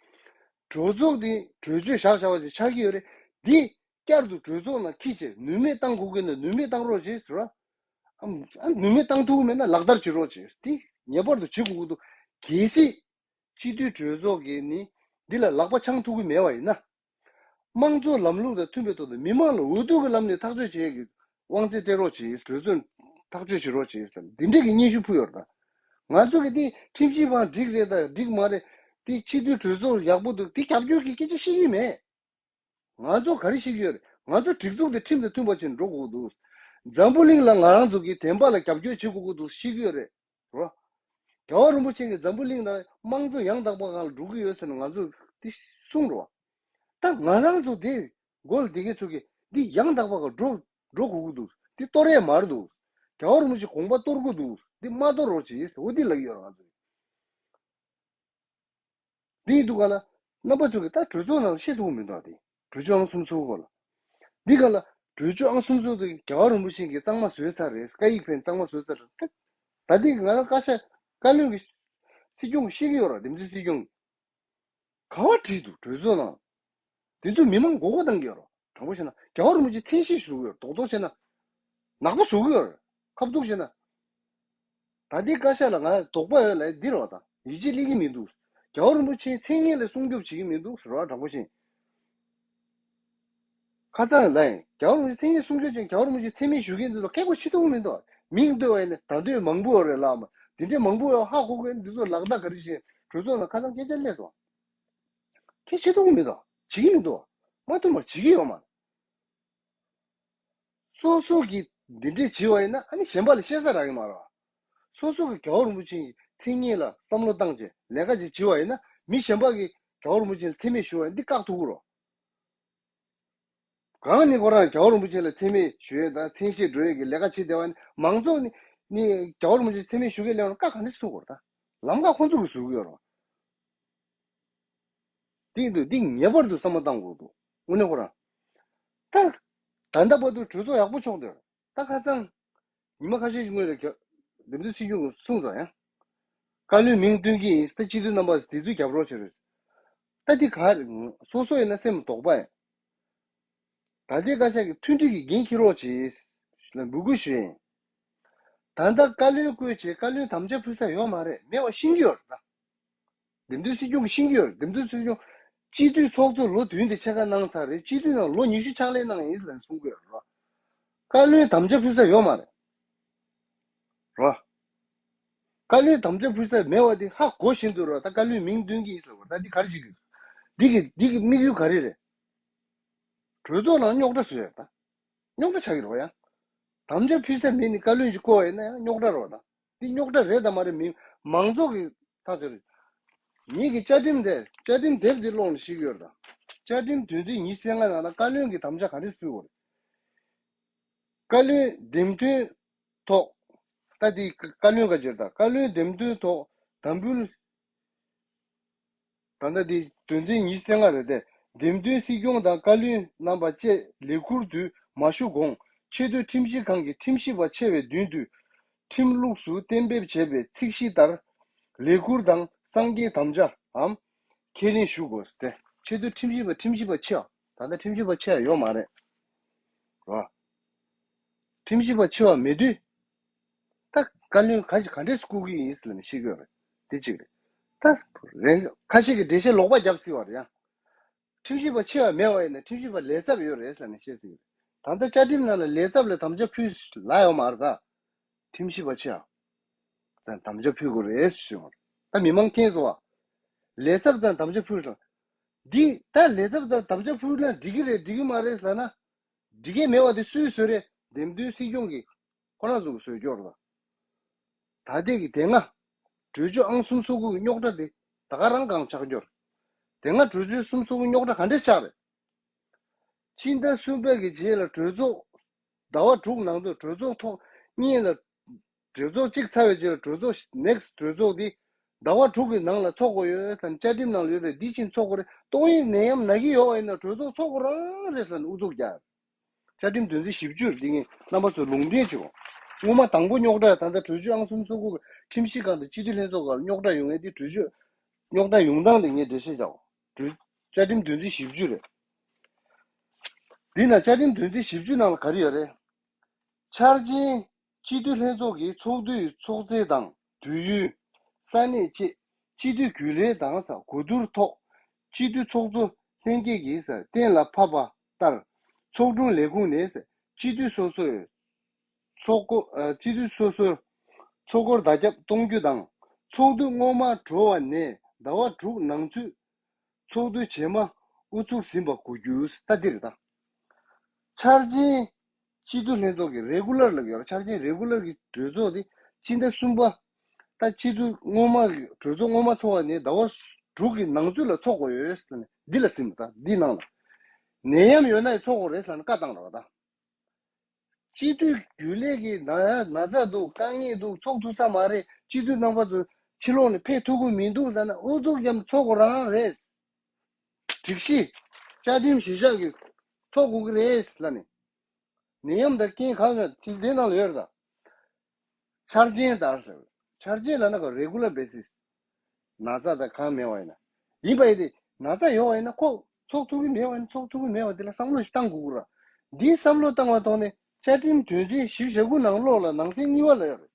གྲོས་ཚོགས་དེ་གྲོས་ཆོད་བཞག་བཞག་པ་ཞིག་ཆགས་ཀྱི་ཡོད་རེད། འདི་བསྐྱར་དུ་གྲོས་ཚོགས་ནང་འཁྱེར་བྱས་ནུས་མེད་བཏང་དགོས་ཀྱི་ན་ནུས་མེད་བཏང་རོགས་བྱེད་ཟེར་བ། ཨ་ནུས་མེད་བཏང་ཐུབ་ཀྱི་མེད་ན་ལག་བསྟར་བྱེད་རོགས་བྱེད། དེ་ངེས་པར་དུ་བྱེད་དགོས་ཀྱི་འདུག་གལ་སྲིད་སྤྱི་འཐུས་གྲོས་ཚོགས་ཀྱིས་ནི་འདི་ལ་ལག་པ་འཆང་ཐུབ་ཀྱི་མེད་པ་ཡིན་ན། དམངས་གཙོ་ལམ་ལུགས་དང་མཐུན་པའི་ཐོག་ཏུ་མི་མང་ལ་འོས་བསྡུ་གི་ལམ་ནས་ཐག་གཅོད་བྱེད་ཡས་ཀྱི་དབང་ཚད་སྤྲད་རོགས་བྱེད། གྲོས་ཚོགས་ཐག་གཅོད་བྱེད་རོགས་བྱེད་ཟེར་འདི་འདྲས་ཀྱི་སྙན་ཞུ་ཕུལ་ཡོད་རེད་ད། ང་ཚོ་གི་དེ་ཁྲིམས་ཞིབ་པའང་འགྲིག་རེད་ད་འགྲིག་མ་རེད། དེ་སྤྱི་འཐུས་གྲོས་ཚོགས་ཡག་པོ་འདུག་དེ་རྒྱབ་སྐྱོར་གྱི་སྐད་ཆ་བཤད་ཀྱི་མེད། ང་ཚོ་ག་རེ་བཤད་ཀྱི་ཡོད་རེད། ང་ཚོ་སྒྲིག་འཛུགས་དེ་ཁྲིམས་དང་མཐུན་པ་བྱས་ནས་འགྲོ་དགོས་འདུག་འཛམ་བུ་གླིང་ལ་ང་རང་ཚོ་གི་བདེན་པ་ལ་རྒྱབ་སྐྱོར་བྱེད་དགོས་ཀྱི་འདུག་བཤད་ཀྱི་ཡོད་རེད། རོ། རྒྱལ་བ་རིན་པོ་ཆེ་གིས་འཛམ་བུ་གླིང་ནང་དམངས་གཙོ་ཡང་དག་པ་སྒང་ལ་འགྲོ་གི་ཡོད་ཟེར་ནས་ང་ཚོས་འདི་གསུངས་རོགས། ད་ང་རང་ཚོ་དེ་མགོ་ལ་བསྡད་མཁན་ཚོ་གིས་འདི་ཡང་དག་པ་སྒང་འགྲོ་འགྲོ་དགོས་ཀྱི་འདུག་འདི་གཏོར་ཡས་མ་རེད་འདུག་རྒྱལ་བ་རིན་པོ་ཆེ་དགོངས་པ་གཏོར་དགོས་འདུག་འདི་མ་གཏོར་རོགས་བྱེད་ཟེར་འོ་འདི་ལབ་ཀྱི་ཡོད་རེད་ང་ཚོས། འདི་ཡིན་དུས་ག་ལ། རྣམ་པ་ཚོ་གིས་ད་གྲོས་ཚོགས་ནང་བཤད་ཐུབ་མི་འདུག་དེ། གྲོས་ཆོད་ཨང་གསུམ་སོ་དགུ་སྐོར་ལ། འདི་ག་ལ། གྲོས་ཆོད་ཨང་གསུམ་སོ་དགུ་དེ་རྒྱལ་བ་རིན་པོ་ཆེ་གིས་གཙང་མ་བཟོས་ཚར་རེད། སྐད་ཡིག་ཕན་གཙང་མ་བཟོས་ཚར་རེད། ད་འདི་ང་རང་བཀའ་ཤག་བཀའ་བློན་གྱི་སྲིད་སྐྱོང་གིས་ཤེས་ཀྱི་ཡོད་ར་འདེམས་ཐོན་སྲིད་སྐྱོང་གིས། ག་བ་བྲིས་འདུག་གྲོས་ཚོགས་ནང་། དེ་ཚོ་མི་མང་མགོ་སྐོར་བཏང་གི་ཡོད་ར། དྲང་པོ་བཤད་ན་རྒྱལ་བ་རིན་པོ་ཆེ་མཚན་ཤས་ཞུ་གི་ཡོད་ར་རྡོག་རྡོག་བཤད་ན། ནག་པོ་བཟོ་གི་ཡོད་ར། ཁ་བཏུག་བཤད་ན། ད་ལྟའི་བཀའ་ཤག་ལ་ང་དོགས་པ་ཡོད་ལབ་འདི་རེད་བ་དང་ཡིད་ཆེས་སླེབས་ཀྱི་མི་འདུག་རྒྱལ་བ་རིན་པོ་ཆེའི་མཚན་སྙན་ལ་སྲུང་སྐྱོབ་བྱེད་ཀྱི་མི་འདུག་ཟེར་བ་དྲང་པོ་བཤད། ཁ་སང་ལ་ཡིན་རྒྱལ་བ་རིན་པོ་ཆེ་མཚན་སྙན་སྲུང་སྐྱོབ་ཅན་རྒྱལ་བ་རིན་པོ་ཆེ་མཚན་སྨད་ཞུ་མཁན་འདི་ཚོ་ཁེ་གོ་ཤི་ཐུབ་མི་འདུག་མིང་བཏོན་པ་ཡིན་ན་ད་འདོད་མང་པོ་ཡོད་རེད་ལགས་མ་འདི་འདྲའི་མང་པོ་ཡོད་ཧ་གོ་གི་འདི་ཚོ་ལག་བརྡ་ག་རེ་བྱེད་གྲོས་ཚོགས་ནང་ཁ་སང་སྐད་ཆ་སླེབས་སོང་། ཁེ་ཤི་ཐུབ་མི་འདུག་བྱེད་ཀྱི་མི་འདུག་མ་ཐུབ་མ་བྱེད་ཀྱི་ཡོད་མ། སོ་སོ་གིས་འདི་འདྲས་བྱས་པ་ཡིན་ན་ཨ་ནི་གཞན་པ་ལ་བཤད་ས་རག་གི་མ་རེད། སོ་སོ་གི་རྒྱལ་བ་རིན་པོ་ཆེ་གི་མཚན་སྙན་ལ་བསམ་བློ་བཏང་བྱས་ལས་ཀ་ཅིག་བྱས་པ་ཡིན་ན་མི་གཞན་པ་གིས་རྒྱལ་བ་རིན་པོ་ཆེ་ལ་མཚན་སྨད་ཞུ་བ་ཡིན་འདི་བཀག་ཐུབ་ཀྱི་རེད། གང་ནས་ཁོ་རང་རྒྱལ་བ་རིན་པོ་ཆེ་ལ་མཚན་སྨད་ཞུ་ཡས་དང་མཚན་ཤས་འགྲོ་ཡས་ཀྱི་ལས་ཀ་བྱེད་བསྡད་པ་ནི་མང་ཚོགས་ནི་ནི་རྒྱལ་བ་རིན་པོ་ཆེ་མཚན་སྨད་ཞུ་མཁན་སླེབས་ན་བཀག་ག་འདྲས་ཐུབ་ཀྱི་རེད་ད། ལམ་ཁ་ཁོ་ཚོ་གིས་བཟོ་གི་ཡོད་རེད། དེ་ཡིན་དུས་འདི་ངེས་པར་དུ་བསམ་བློ་བཏང་དགོས་འདུག་དངོས་གནས་ཁོ་རང་། ད། ད་ལྟ་བར་དུ་གྲོས་ཚོགས་ཡག་པོ་ཆོག་འདུག་ད་ཁ་སང་། ཉི་མ་ཁ་ཤས་ཤིག་སྔོན་ལ་རྒྱ། འདེམས་ཐོན་སྲིད་སྐྱོང་གིས་གསུངས་ཙང་ཡང་། བཀའ་བློན་མིང་བཏོན་གྱི་ཡིན་ད་སྤྱི་འཐུས་རྣམ་པ་དེ་ཚོས་རྒྱབ་རོགས་བྱེད་རོགས། ད་འདི་ག་རེ། སོ་སོ་ཡིན་ན་སེམས་དོགས་པ་ཡིན། ད་ལྟའི་བཀའ་ཤག་གིས་མཐུན་སྒྲིལ་གྱི་འགན་འཁྱེར་རོགས་བྱེད། ལ་འབོད་སྐུལ་ཞུ་ཡིན། ད་ལྟ་བཀའ་བློན་བསྐོས་བྱས་བཀའ་བློན་དམ་བཅའ་ཕུལ་ས་ཡོད་མ་རེད་མེད་པ་ཤེས་ཀྱི་ཡོད་རེད་ད། འདེམས་ཐོན་སྲིད་སྐྱོང་གིས་ཤེས་ཀྱི་ཡོད་རེད་འདེམས་ཐོན་སྲིད་སྐྱོང་། སྤྱི་འཐུས་ཚོགས་གཙོ་ལོ་བདུན་དེ་ཕྱེད་ཀ་གནང་ཚར་རེད་སྤྱི་འཐུས་ནང་ལོ་ཉི་ཤུ་ཕྱག་ལས་གནང་ཡིན་ཟེར་ནས་གསུང་གི་ཡོད་རེད་རོ། བཀའ་བློན་དམ་བཅའ་ཕུལ་ས་ཡོད་མ་རེད། རོ། བཀའ་བློན་དམ་བཅའ་ཕུལ་ས་མེད་པ་དེ་ཧ་གོ་བཞིན་དུ་རོ་ད་བཀའ་བློན་མིང་འདོན་གྱི་ཡིན་ཟེར་བ་ད་འདི་ག་རེ་བྱེད་ཀྱི་ཡོད། འདི་གི་འདི་གི་དམིགས་ཡུལ་ག་རེ་རེད། གྲོས་ཚོགས་ནང་རྙོག་དྲ་བཟོ་ཡ་ད། རྙོག་དྲ་ཆགས་ཀྱི་རེད་བ་ཡ། དམ་བཅའ་ཕུལ་ས་མེད་ནི་བཀའ་བློན་ཞིག་བསྐོ་བ་ཡིན་ན་ཡང་རྙོག་དྲ་རེད་བ་ད། འདི་རྙོག་དྲ་རེད་དམ་མ་རེད་མིན་མང་ཚོགས་ཀྱི་ཐག་གཅོད་རེད། ངེད་ཀྱི་བཅའ་ཁྲིམས་དེ་བཅའ་ཁྲིམས་དེབ་འདི་ཀློག་ནས་ཤེས་ཀྱི་ཡོད་རེད་ད། བཅའ་ཁྲིམས་དོན་ཚན་ཉི་ཤུ་རྩ་ལྔ་ནང་ལ་བཀའ་བློན་གྱི་དམ་བཅའ་ག་འདྲས་ཕུལ་དགོས་རེད། བཀའ་བློན་འདེམས་ཐོན་ཐོག་ད་འདི་བཀའ་བློན་ག་ཅེར་ད་བཀའ་བློན་འདེམས་ཐོན་ཐོག་དམ་འབུལ། ད་ལྟ་འདི་དོན་ཚན་ཉི་ཤུ་རྩ་ལྔ་རེད་དེ། འདེམས་ཐོན་སྲིད་སྐྱོང་དང་བཀའ་བློན་རྣམ་པ་བཅས་ལས་ཁུར་དུ་མ་ཞུགས་གོང་ཆེས་མཐོའི་ཁྲིམས་ཞིབ་ཁང་གི་ཁྲིམས་ཞིབ་པ་ཆེ་བའི་མདུན་དུ་ཁྲིམས་ལུགས་སུ་གཏན་འབེབས་བྱས་པའི་ཚིག་གཞི་ལྟར་ལས་ཁུར་དང་གསང་རྒྱའི་དམ་བཅའམ་ཁས་ལེན་ཞུ་དགོས་ཏེ། ཆེས་མཐོའི་ཁྲིམས་ཞིབ་པ་ཁྲིམས་ཞིབ་པ་ཆེ་བ་ད་ལྟ་ཁྲིམས་ཞིབ་པ་ཆེ་བ་ཡོད་མ་རེད། རོ། ཁྲིམས་ཞིབ་པ་ཆེ་བ་མེད་དུས། ད་བཀའ་བློན་ག་ཞིག་ག་འདྲས་བསྐོ་གི་ཡིན་ཟེར་ལབ་ནས་ཤེས་དགོས་རེད། དེ་གཅིག་རེད། ད་རེད་ཁ་ཤས་ཀྱིས་འགྲེལ་བཤད་ལོག་པ་བརྒྱབ་སྲིད་པ་རེད་ཡང་། ཁྲིམས་ཞིབ་པ་ཆེ་བ་མེད་པ་ཡིན་ན་ཁྲིམས་ཞིབ་པ་ལས་ཚབ་ཡོད་རེད་ཟེར་ནས་བཤད་སྲིད་ཀྱི་རེད། ད་ལྟ་བཅའ་ཁྲིམས་ནང་ལ་ལས་ཚབ་ལ་དམ་བཅའ་ཕུལ་ལ་ཡོད་མ་རེད་ད། ཁྲིམས་ཞིབ་པ་ཆེ་བ་ཙམ་དམ་བཅའ་ཕུལ་དགོས་རེད་ཞུ་ཡོང་རེད། ད་མི་མང་མཁྱེན་སོང་བ། ལས་ཚབ་ཙམ་དམ་བཅའ་ཕུལ་དང་། འདི་ད་ལས་ཚབ་ཙམ་དམ་བཅའ་ཕུལ་ན་འགྲིག་གི་རེད་འགྲིག་གི་མ་རེད་ཟེར་ན། འགྲིག་གི་མེད་པ་དེ་སུས་བཟོས་རེད། འདེམས་ཐོན་སྲིད་སྐྱོང་གིས་ཁོ་རང་ཚོ་གིས་བཟོས་ཀྱོག་རེད་པ། ད་ལྟའི་གི་དེ་སྔ་གྲོས་ཆོད་ཨང་གསུམ་སོ་དགུ་གི་རྙོག་དྲ་དེ་ད་ག་རང་གང་ཆགས་ཀྱོག་རེད། དེ་སྔ་གྲོས་ཆོད་གསུམ་སོ་དགུ་རྙོག་དྲ་ག་འདྲས་ཆགས་རེད། ཕྱི་ཟླ་གསུམ་པའི་གི་རྗེས་ལ་གྲོས་ཚོགས་ཟླ་བ་དྲུག་ནང་དུ་གྲོས་ཚོགས་ཐོག་གཉིས་ལ། གྲོས་ཚོགས་གཅིག་ཚར་བའི་རྗེས་ལ་གྲོས་ཚོགས་next་གྲོས་ཚོགས་འདི་ཟླ་བ་དྲུག་གི་ནང་ལ་ཚོགས་དགོས་ཡོད་ཙང་བཅའ་ཁྲིམས་ནང་ལ་ཡོད་པའི་འདི་བཞིན་ཚོགས་དགོས་རེད། ཏོག་དབྱིབས་ནད་ཡམས་ན་གི་ཡོད་པ་ཡིན་ན་གྲོས་ཚོགས་ཚོགས་དགོས་རང་རེད་ཟེར་ནས་ཨུ་ཚུགས་རྒྱག་བཅའ་ཁྲིམས་དོན་ཚན་བཞི་བཅུ་འདི་ངས་རྣམ་པ་ཚོ་ལུང་འདྲེན་བྱེད་དགོས། སྔོན་མ་དང་པོ་རྙོག་དྲ་ད་ལྟ་གྲོས་ཆོད་ཨང་གསུམ་སོ་དགུ་གི་ཁྲིམས་ཞིབ་ཁང་དང་སྤྱི་འཐུས་ལྷན་ཚོགས་སྒང་ལ་རྙོག་དྲ་ཡོང་ཡས་འདི་གྲོས་ཆོད་ རྙོག་དྲ་ཡོང་སྟངས་དེ་ངས་འགྲེལ་བཤད་རྒྱག་དགོས། བཅའ་ཁྲིམས་དོན་ཚན་བཞི་བཅུ་རེད། འདི་ན་བཅའ་ཁྲིམས་དོན་ཚན་བཞི་བཅུ་ནང་ལ་ག་རེ་ཡོད་རེད། འཆར་ཅན་སྤྱི་འཐུས་ལྷན་ཚོགས་ཀྱི་ཚོགས་དུས་ཚོགས་ཚད་དང་དུས་ཡུན། ས་གནས་བཅས་སྤྱི་འཐུས་རྒྱུན་ལས་དང་ས་གོ་བསྡུར་ཐོག་སྤྱི་འཐུས་ཚོགས་གཙོ་ལྷན་རྒྱས་ཀྱིས་ས་གཏན་ལ་ཕབ་པ་ལྟར་ཚོགས་དྲུང་ལས་ཁུངས་ནས་ས་སྤྱི་འཐུས་སོ་སོའི་ཚོགས་འཁོར་ཨ་སྤྱི་འཐུས་སོ་སོའི་ཚོགས་འཁོར་བརྡ་ཁྱབ་གཏོང་རྒྱུ་དང་། ཚོགས་དུས་སྔོན་མ་གྲོལ་བ་ནས་ཟླ་བ་དྲུག་ནང་ཚུད་ཚོགས་དུས་རྗེས་མ་དབུ་ཚུགས་ཟིན་པ་གོ་རྒྱུ། ད་འདིར་ད་འཆར་ཅན་སྤྱི་འཐུས་ལྷན་ཚོགས་ཀྱི་རེ་གུ་ལར་ལབ་ཡོད་རེད། འཆར་ཅན་རེ་གུ་ལར་གྱི་གྲོས་ཚོགས་དེ་སྤྱི་ཟླ་གསུམ་པ། ད་སྤྱི་འཐུས་སྔོན་མ་གི་གྲོས་ཚོགས་སྔོན་མ་ཚོགས་པ་ནས་ཟླ་བ་དྲུག་གི་ནང་ཚུད་ལ་ཚོགས་དགོས་ཡོད་ཟེར་ནས་འདི་ལ་ཟིན་པ། ད་འདི་ནང་ལ་ནད་ཡམས་ཡོད་ན་ཡང་ཚོགས་དགོས་རེད་ཟེར་ནས་བཀའ་བཏང་རོགས་ད། སྤྱི་འཐུས་རྒྱུན་ལས་ཀྱི་ན་ན་ཚ་འདུག་དཀའ་ངལ་འདུག་ཚོགས་ཐུབ་ས་མ་རེད། སྤྱི་འཐུས་རྣམ་པ་ཚོ་ཕྱི་ལོགས་ནས་ཕེབས་ཐུབ་ཀྱི་མི་འདུག་ཟེར་ན་ཨུ་ཚུགས་རྒྱབ་ཚོགས་དགོས་རང་རེད། སྒྲིག་གཞི། བཅའ་ཁྲིམས་གཞིར་བཞག་གིས་ཚོགས་དགོས་ཀྱི་རེད་ལབ་ནས། ནད་ཡམས་དང་རྐྱེན་གང་ཡང་དེ་དེ་ནང་ལ་ཡོད་རེད་ད། འཆར་ཅན་ལྟར་ཟེར། འཆར་ཅན་ལབ་ན་ག་regular basis། ན་ཚ་དང་གང་མེད་པ་ཡིན་ན། ཡིན་པ་ཡིན་ཏེ་ན་ཚ་ཡོད་པ་ཡིན་ན་ཁོ་ཚོགས་ཐུབ་ཀྱི་མེད་པ་ཡིན་ན་ཚོགས་ཐུབ་ཀྱི་མེད་པ་དེ་ལ་བསམ་བློ་ཞིག་བཏང་དགོས་ཀྱི་རེད། འདིའི་བསམ་བློ་བཏང་བ་ཐོག་ནས་བཅའ་ཁྲིམས་དོན་ཚན་བཞི་བཅུ་ཞེ་དགུ་ནང་ལོགས་ལ་ནང་གསེས་གཉིས་པ་ལ་ཡོད་རེད།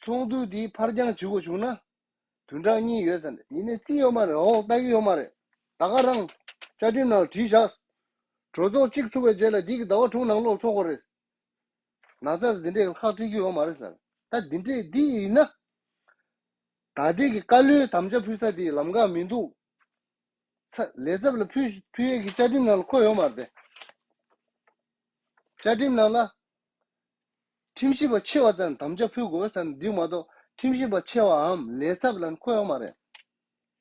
ཚོགས་འདུ་འདི་ཕར་འགྱངས་བྱེད་དགོས་བྱུང་ན། བདུན་ཕྲག་གཉིས་ཡོད་ཟེར་ནས་ཡིན་ནའི་རྩིས་ཡོད་མ་རེད། འོག་ལྟ་གི་ཡོད་མ་རེད། ད་ག་རང་བཅའ་ཁྲིམས་ནང་བྲིས་བཞག་གྲོས་ཚོགས་གཅིག་ཚུགས་པའི་རྗེས་ལ་འདི་གི་ཟླ་བ་དྲུག་ནང་ལོགས་ཚོགས་དགོས་རེད། ན་ཚ་འདི་འདྲའི་ཁག་དཀྲི་རྒྱུ་ཡོད་མ་རེད་ཟེར། ད་འདི་འདྲའི་འདི་ཡིན་ན། ད་ལྟའི་གི་བཀའ་བློན་དམ་བཅའ་ཕུལ་ས་དེ་ལམ་ཁ་མི་འདུག་ཚ་ལས་ཚབ་ལ་ཕུལ་ཕུལ་ཡས་ཀྱི་བཅའ་ཁྲིམས་ནང་ལ་འཁོད་ཡོད་མ་རེད། བཅའ་ཁྲིམས་ནང་ལ། ཁྲིམས་ཞིབ་པ་ཆེ་བ་ཙམ་དམ་བཅའ་ཕུལ་དགོས་ཟེར་ན་འདི་མ་གཏོགས་ཁྲིམས་ཞིབ་པ་ཆེ་བའམ་ལས་ཚབ་ལ་འཁོད་ཡོད་མ་རེད།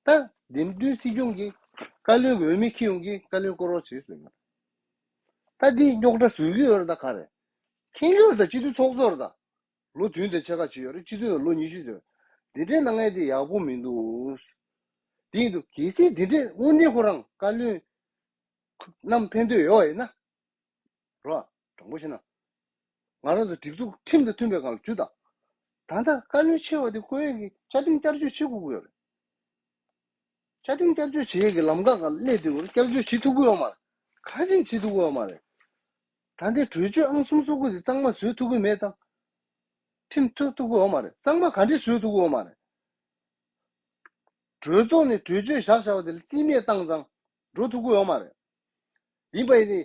ད་འདེམས་ཐོན་སྲིད་སྐྱོང་གིས་བཀའ་བློན་གྱི་འོས་མི་ཁྱི་ཡོང་གིས་བཀའ་བློན་བསྐོ་རོགས་བྱེད་ཟེར་གི་རེད། ད་འདི་རྙོག་དྲ་བཟོ་གི་ཡོད་རེད། ད་ག་རེད། མཁྱེན་གྱི་ཡོད་རེད། ད་སྤྱི་འཐུས་ཚོགས་གཙོ་རེད་ད། ལོ་བདུན་དང་ཕྱེད་ཀ་བྱས་ཡོད་རེད། སྤྱི་འཐུས་ལ་ལོ་ཉི་ཤུ་ཙམ། འདི་འདྲའི་གནང་ཡས་དེ་ཡག་པོ་མི་འདུག་དེ་ཡིན་དུས་གལ་སྲིད་འདི་འདྲའི་དངོས་གནས་ཁོ་རང་བཀའ་བློན་རྣམས་ཕན་ཐོགས་ཡོད་ཡིན་ན། རོ། དྲང་པོ་བཤད་ན། ང་རང་ཚོ་སྒྲིག་འཛུགས་ཁྲིམས་དང་མཐུན་པའི་སྒང་ལ་འཇུ་དང་། ད་ལྟ་བཀའ་བློན་ཆེ་བ་དེ་བསྐོ་ཡས་ཀྱི་བཅའ་ཁྲིམས་བསྐྱར་བཅོས་བྱེད་དགོས་ཀྱི་ཡོད་རེད། བཅའ་ཁྲིམས་བསྐྱར་བཅོས་བྱེད་ཡས་ཀྱི་ལམ་ཁ་སྒང་སླེབས་དུས་བསྐྱར་བཅོས་བྱེད་ཐུབ་ཀྱི་ཡོད་མ་རེད། གང་ཅིག་བྱེད་ཐུབ་ཀྱི་ཡོད་མ་རེད། ད་ལྟའི་གྲོས་ཆོད་ཨང་གསུམ་སོ་དགུ་དེ་གཙང་མ་བཟོས་ཐུབ་ཀྱི་མེད་ཙང་། ཁྲིམས་ཐོབ་ཐུབ་ཀྱི་ཡོད་མ་རེད། གཙང་མ་ག་འདྲས་བཟོས་ཐུབ་ཀྱི་ཡོད་མ་རེད། གྲོས་ཚོགས་ནས་གྲོས་ཆོད་བཞག་བཞག་པ་དེ་ལ་རྩིས་མེད་བཏང་ཙང་འགྲོ་ཐུབ་ཀྱི་ཡོད་མ་རེད། ཡིན་པ་ཡིན་ནའི།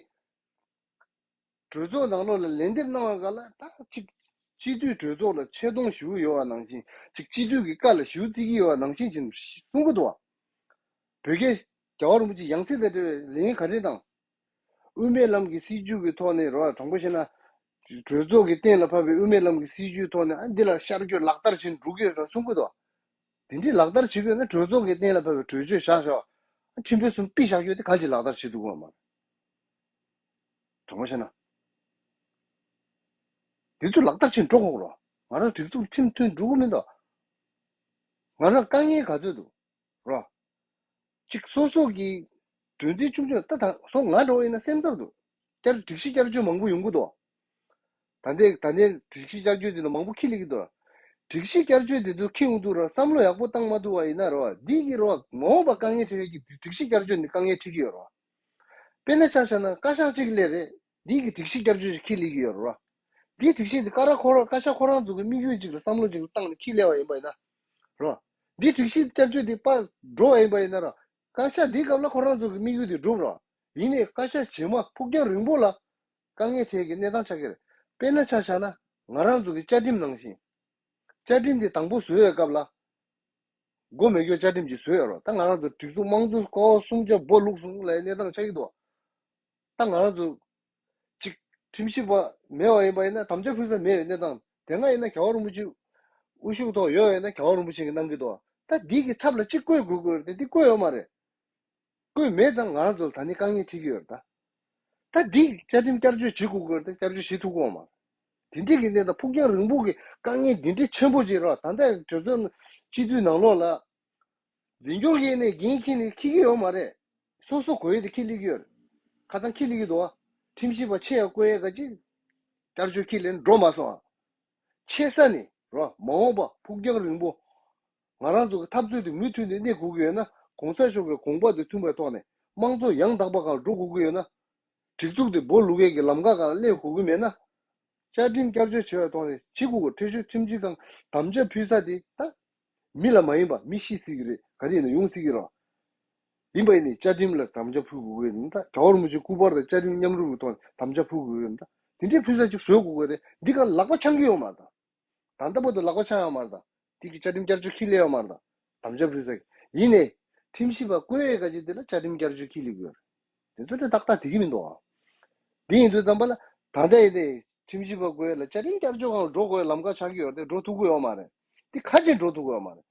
གྲོས་ཚོགས་ནང་ལོགས་ལ་ལན་འདེབས་གནང་བ་ག་ལ་ད་ཅིག་སྤྱི་འཐུས་གྲོས་ཚོགས་ལ་ཆེ་མཐོང་ཞུ་གི་ཡོད་པ་ནང་བཞིན་ཅིག་སྤྱི་འཐུས་ཀྱི་བཀའ་ལ་ཞུ་བརྩི་གི་ཡོད་པ་ནང་བཞིན་ཅིག་གསུང་གི་འདུག་བ། བོད་རྒྱལ་རྒྱལ་བ་རིན་པོ་ཆེ་ཡང་སྲིད་དེ་འབྲེལ་བའི་ལན་ག་རེ་བཏང་། དབུ་མའི་ལམ་གྱི་སྲིད་བྱུས་ཀྱི་ཐོག་ནས་རོ། དྲང་པོ་བཤད་ན། གྲོས་ཚོགས་ཀྱིས་གཏན་ལ་ཕབ་པའི་དབུ་མའི་ལམ་གྱི་སྲིད་བྱུས་ཐོག་ནས་ཨ་འདི་ལ་ཤར་བསྐྱོད་ལག་བསྟར་བྱེད་འགྲོ་གི་ཡོད་ཟེར་གསུང་གི་འདུག་དེ་འདྲའི་ལག་བསྟར་བྱེད་དགོས་ན་གྲོས་ཚོགས་ཀྱིས་གཏན་ལ་ཕབ་པའི་གྲོས་ཆོད་བཞག་བཞག་ཁྲིམས་དཔོན་གསུམ་ཕུད་བཞག་རྒྱུ་དེ་གང་ཅིག་ལག་བསྟར་བྱེད་ཐུབ་ཀྱི་ཡོད་མ་རེད། དྲང་པོ་བཤད་ན། དེ་ཚོ་ལག་བསྟར་བྱེད་འགྲོ་དགོས་རོ། ང་རང་སྒྲིག་འཛུགས་ཁྲིམས་མཐུན་འགྲོ་གི་མི་འདུག་ང་རང་དཀའ་ངལ་ག་ཚོད་འདུག་རོ། གཅིག་སོ་སོ་གི་དོན་ཚན་ཆུང་ཆུང་ད་ད་སོ་ང་འགྲོ་ཡིན་ན་སེམས་འཚབ་འདུག་བསྐྱར་སྒྲིག་གཞི་བསྐྱར་བཅོས་མང་པོ་ཡོང་གི་འདུག་ད་ལྟའི་ད་ལྟའི་སྒྲིག་གཞི་བསྐྱར་བཅོས་དེ་ནང་མང་པོ་ཁྱི་ལི་གི་འདུག་སྒྲིག་གཞི་བསྐྱར་བཅོས་དེ་ཚོ་ཁྱི་ཡོང་དུས་ར་བསམ་བློ་ཡག་པོ་བཏང་མ་ཐུབ་པ་ཡིན་ན་ར་བ་འདི་གི་ར་བ་མ་འོངས་པ་དཀའ་ངལ་འཕྲད་ཡག་གི་སྒྲིག་གཞི་བསྐྱར་བཅོས་ནི་དཀའ་ངལ་འཕྲད་ཀྱི་ཡོད་ར་བ། དཔེར་ན་ཆ་བཞག་ན་བཀའ་ཤག་གཅིག་སླེབས་རེད། འདི་གི་སྒྲིག་གཞི་བསྐྱར་བཅོས་ཤིག་ཁྱི་ལི་གི་ཡོད་ར་བ། འདི་སྒྲིག་གཞི་འདི་ཀ་ར་ཁོ་ར་བཀའ་ཤག་ཁོ་རང་ཚོ་གི་དམིགས་ཡུལ་གཅིག་ལ་བསམ་བློ་གཅིག་ལ་བཏང་ནས་ཁྱི་སླེབས་པ་ཡིན་པ་ཡིན་ན་ར་བ། འདི་སྒྲིག་གཞི་བསྐྱར་བཅོས་འདི་པ་འགྲོ་བ་ཡིན་པ་ཡིན་ན་ར་བ། བཀའ་ཤག་འདིའི་སྐབས་ལ་ཁོ་རང་ཚོ་གི་དམིགས་ཡུལ་འདི་འགྲུབ་ར་བ། ཡིན་ནའི་བཀའ་ཤག་རྗེས་མ་ཕུགས་རྒྱང་རིང་པོ་ལ་དཀའ་ངལ་འཕྲད་ཀྱི་གནས་སྟངས་ཆགས་ཀྱི་རེད། དཔེར་ན་ཆ་བཞག་ན་ང་རང་ཚོ་གི་བཅའ་ཁྲིམས་ནང་བཞིན། བཅའ་ཁྲིམས་འདི་དང་པོ་བཟོ་བའི་སྐབས་ལ། མགོ་མེ་སྒྱོགས་བཅའ་ཁྲིམས་ཀྱི་བཟོ་ཡོད་རོགས། ད་ང་རང་ཚོ་སྒྲིག་འཛུགས་དམངས་གཙོ་ཀ་བ་སུམ་ཆ་སྦོ་ལུག་གསུམ་ལ་གནས་སྟངས་ཆགས་ཀྱི་འདུག་ད་ང་རང་ཚོ་གཅིག་ཁྲིམས་ཞིབ་པ་མེད་པ་ཡིན་པ་ཡིན་ན་དམ་བཅའ་ཕུལ་ས་མེད་པའི་གནས་སྟངས་དེ་སྔ་ཡིན་ན་རྒྱལ་བ་རིན་པོ་ཆེ་དབུ་བཞུགས་ཐོག་ཡོད་ཡོད་ན་རྒྱལ་བ་རིན་པོ་ཆེ་གིས་གནང་གི་འདུག་ད་འདི་གི་ཚབ་ལ་གཅིག་བསྐོས་དགོས་ཀྱི་རེད་དེ་འདི་བསྐོས་ཡོད་མ་རེད། བསྐོས་མེད་ཙང་ང་རང་ཚོ་ལ་ད་ནི་དཀའ་ངལ་འཕྲད་ཀྱི་ཡོད་རེད་ད། ད་འདི་བཅའ་ཁྲིམས་བསྐྱར་བཅོས་བྱེད་དགོས་ཀྱི་རེད་ད་བསྐྱར་བཅོས་བྱེད་ཐུབ་ཀྱི་ཡོད་མ་རེད། དེ་འདྲའི་གི་གནས་སྟངས་ཕུགས་རྒྱང་རིང་པོ་གི་དཀའ་ངལ་འདི་འདྲའི་ཆེན་པོ་ཅིག་རེད་ད་ལྟ་གྲོས་ཚོགས་སྤྱི་འཐུས་ནང་ལོགས་ལ། འཛིན་སྐྱོང་གིས་ནས་འགན་འཁྱེར་ནས་འཁྱེར་གྱི་ཡོད་མ་རེད། སོ་སོ་དགོས་ཡས་དེ་འཁྱེར་སླེབས་ཀྱི་ཡོད་རེད། ཁ་སང་འཁྱེར་སླེབས་ཀྱི་འདུག་ཨ། ཁྲིམས་ཞིབ་པ་ཆེ་ཡ་བསྐོ་ཡས་ག་ཅིག་བསྐྱར་བཅོས་འཁྱེར་ལེན་འགྲོ་མ་སོང་ཨ། ཆེ་ས་ནས་རོ་མ་འོངས་པ་ཕུགས་རྒྱང་རིང་པོ། ང་རང་ཚོ་གི་འཐབ་རྩོད་དེ་མུ་མཐུད་ནས་གནས་དགོས་ཀྱི་ཡོད་ན། གོང་ས་མཆོག་གི་དགོངས་པ་དེ་མཐུན་པའི་ཐོག་ནས་དམངས་གཙོ་ཡང་དག་པ་སྒང་འགྲོ་དགོས་ཀྱི་ཡོད་ན། སྒྲིག་འཛུགས་དེ་སྦོ་ལུག་ཡས་ཀྱི་ལམ་ཁ་སྒང་སླེབས་དགོས་ཀྱི་མེད་ན། བཅའ་ཁྲིམས་བསྐྱར་བཅོས་བྱེད་པའི་ཐོག་ནས་བྱེད་དགོས་ཀྱི། ཁྲིམས་ཞིབ་ཁྲིམས་ཞིབ་ཁང་དམ་བཅའ་ཕུལ་ས་དེ་ད་མི་ལ་མ་ཡིན་པ། མི་ཤི་སྲིད་ཀྱི་རེད། ག་རེ་ཡིན་ན་ཡོང་སྲིད་ཀྱི་རེད། ཡིན་པ་ཡིན་ནའི་བཅའ་ཁྲིམས་ལ་དམ་བཅའ་ཕུལ་དགོས་ཀྱི་རེད། ད་རྒྱལ་བ་རིན་པོ་ཆེ་སྐུ་པར་དང་བཅའ་ཁྲིམས་མཉམ་རུབ་ཀྱི་ཐོག་ནས་དམ་བཅའ་ཕུལ་དགོས་ཀྱི་རེད། ད་དེ་འདྲའི་ཕུལ་ས་ཅིག་བཟོ་དགོས་ཀྱི་རེད། འདི་ག་ལག་པ་འཆང་གི་ཡོད་མ་རེད། ད་ད་ལྟ་བར་དུ་ལག་པ་འཆང་ཡོད་མ་རེད། ད་དེ་གི་བཅའ་ཁྲིམས་བསྐྱར་བཅོས་ཁས་ལེན་ཡོད་མ་རེད། ད་དམ་བཅའ་ཕུལ་ས་གི་ཡིན་ནའི་ཁྲིམས་ཞིབ་པ་བསྐོ་ཡས་ག་ཅིག་དེ་ལ་བཅའ་ཁྲིམས་བསྐྱར་བཅོས་ཁས་ལེན་དགོས་ཀྱི་ཡོད་རེད། དེ་ཚོ་དེ་ཏག་ཏག་དེ་གི་མི་འདུག་ཨ། དེ་ཡིན་དུས་ཙམ་པ་ལ་ད་ལྟ་ཡིན་ནའི་ཁྲིམས་ཞིབ་པ་བསྐོ་ཡས་ལ་བཅའ་ཁྲིམས་བསྐྱར་བཅོས་སྒང་འགྲོ་དགོས་ལམ་ཁ་ཆགས་ཀྱི་ཡོད་རེད་དེ། འགྲོ་ཐུབ་ཀྱི་ཡོད་མ་རེད། དེ་ཁ་ཆེ་འགྲོ་ཐུབ་ཀྱི་ཡོད་མ་རེད།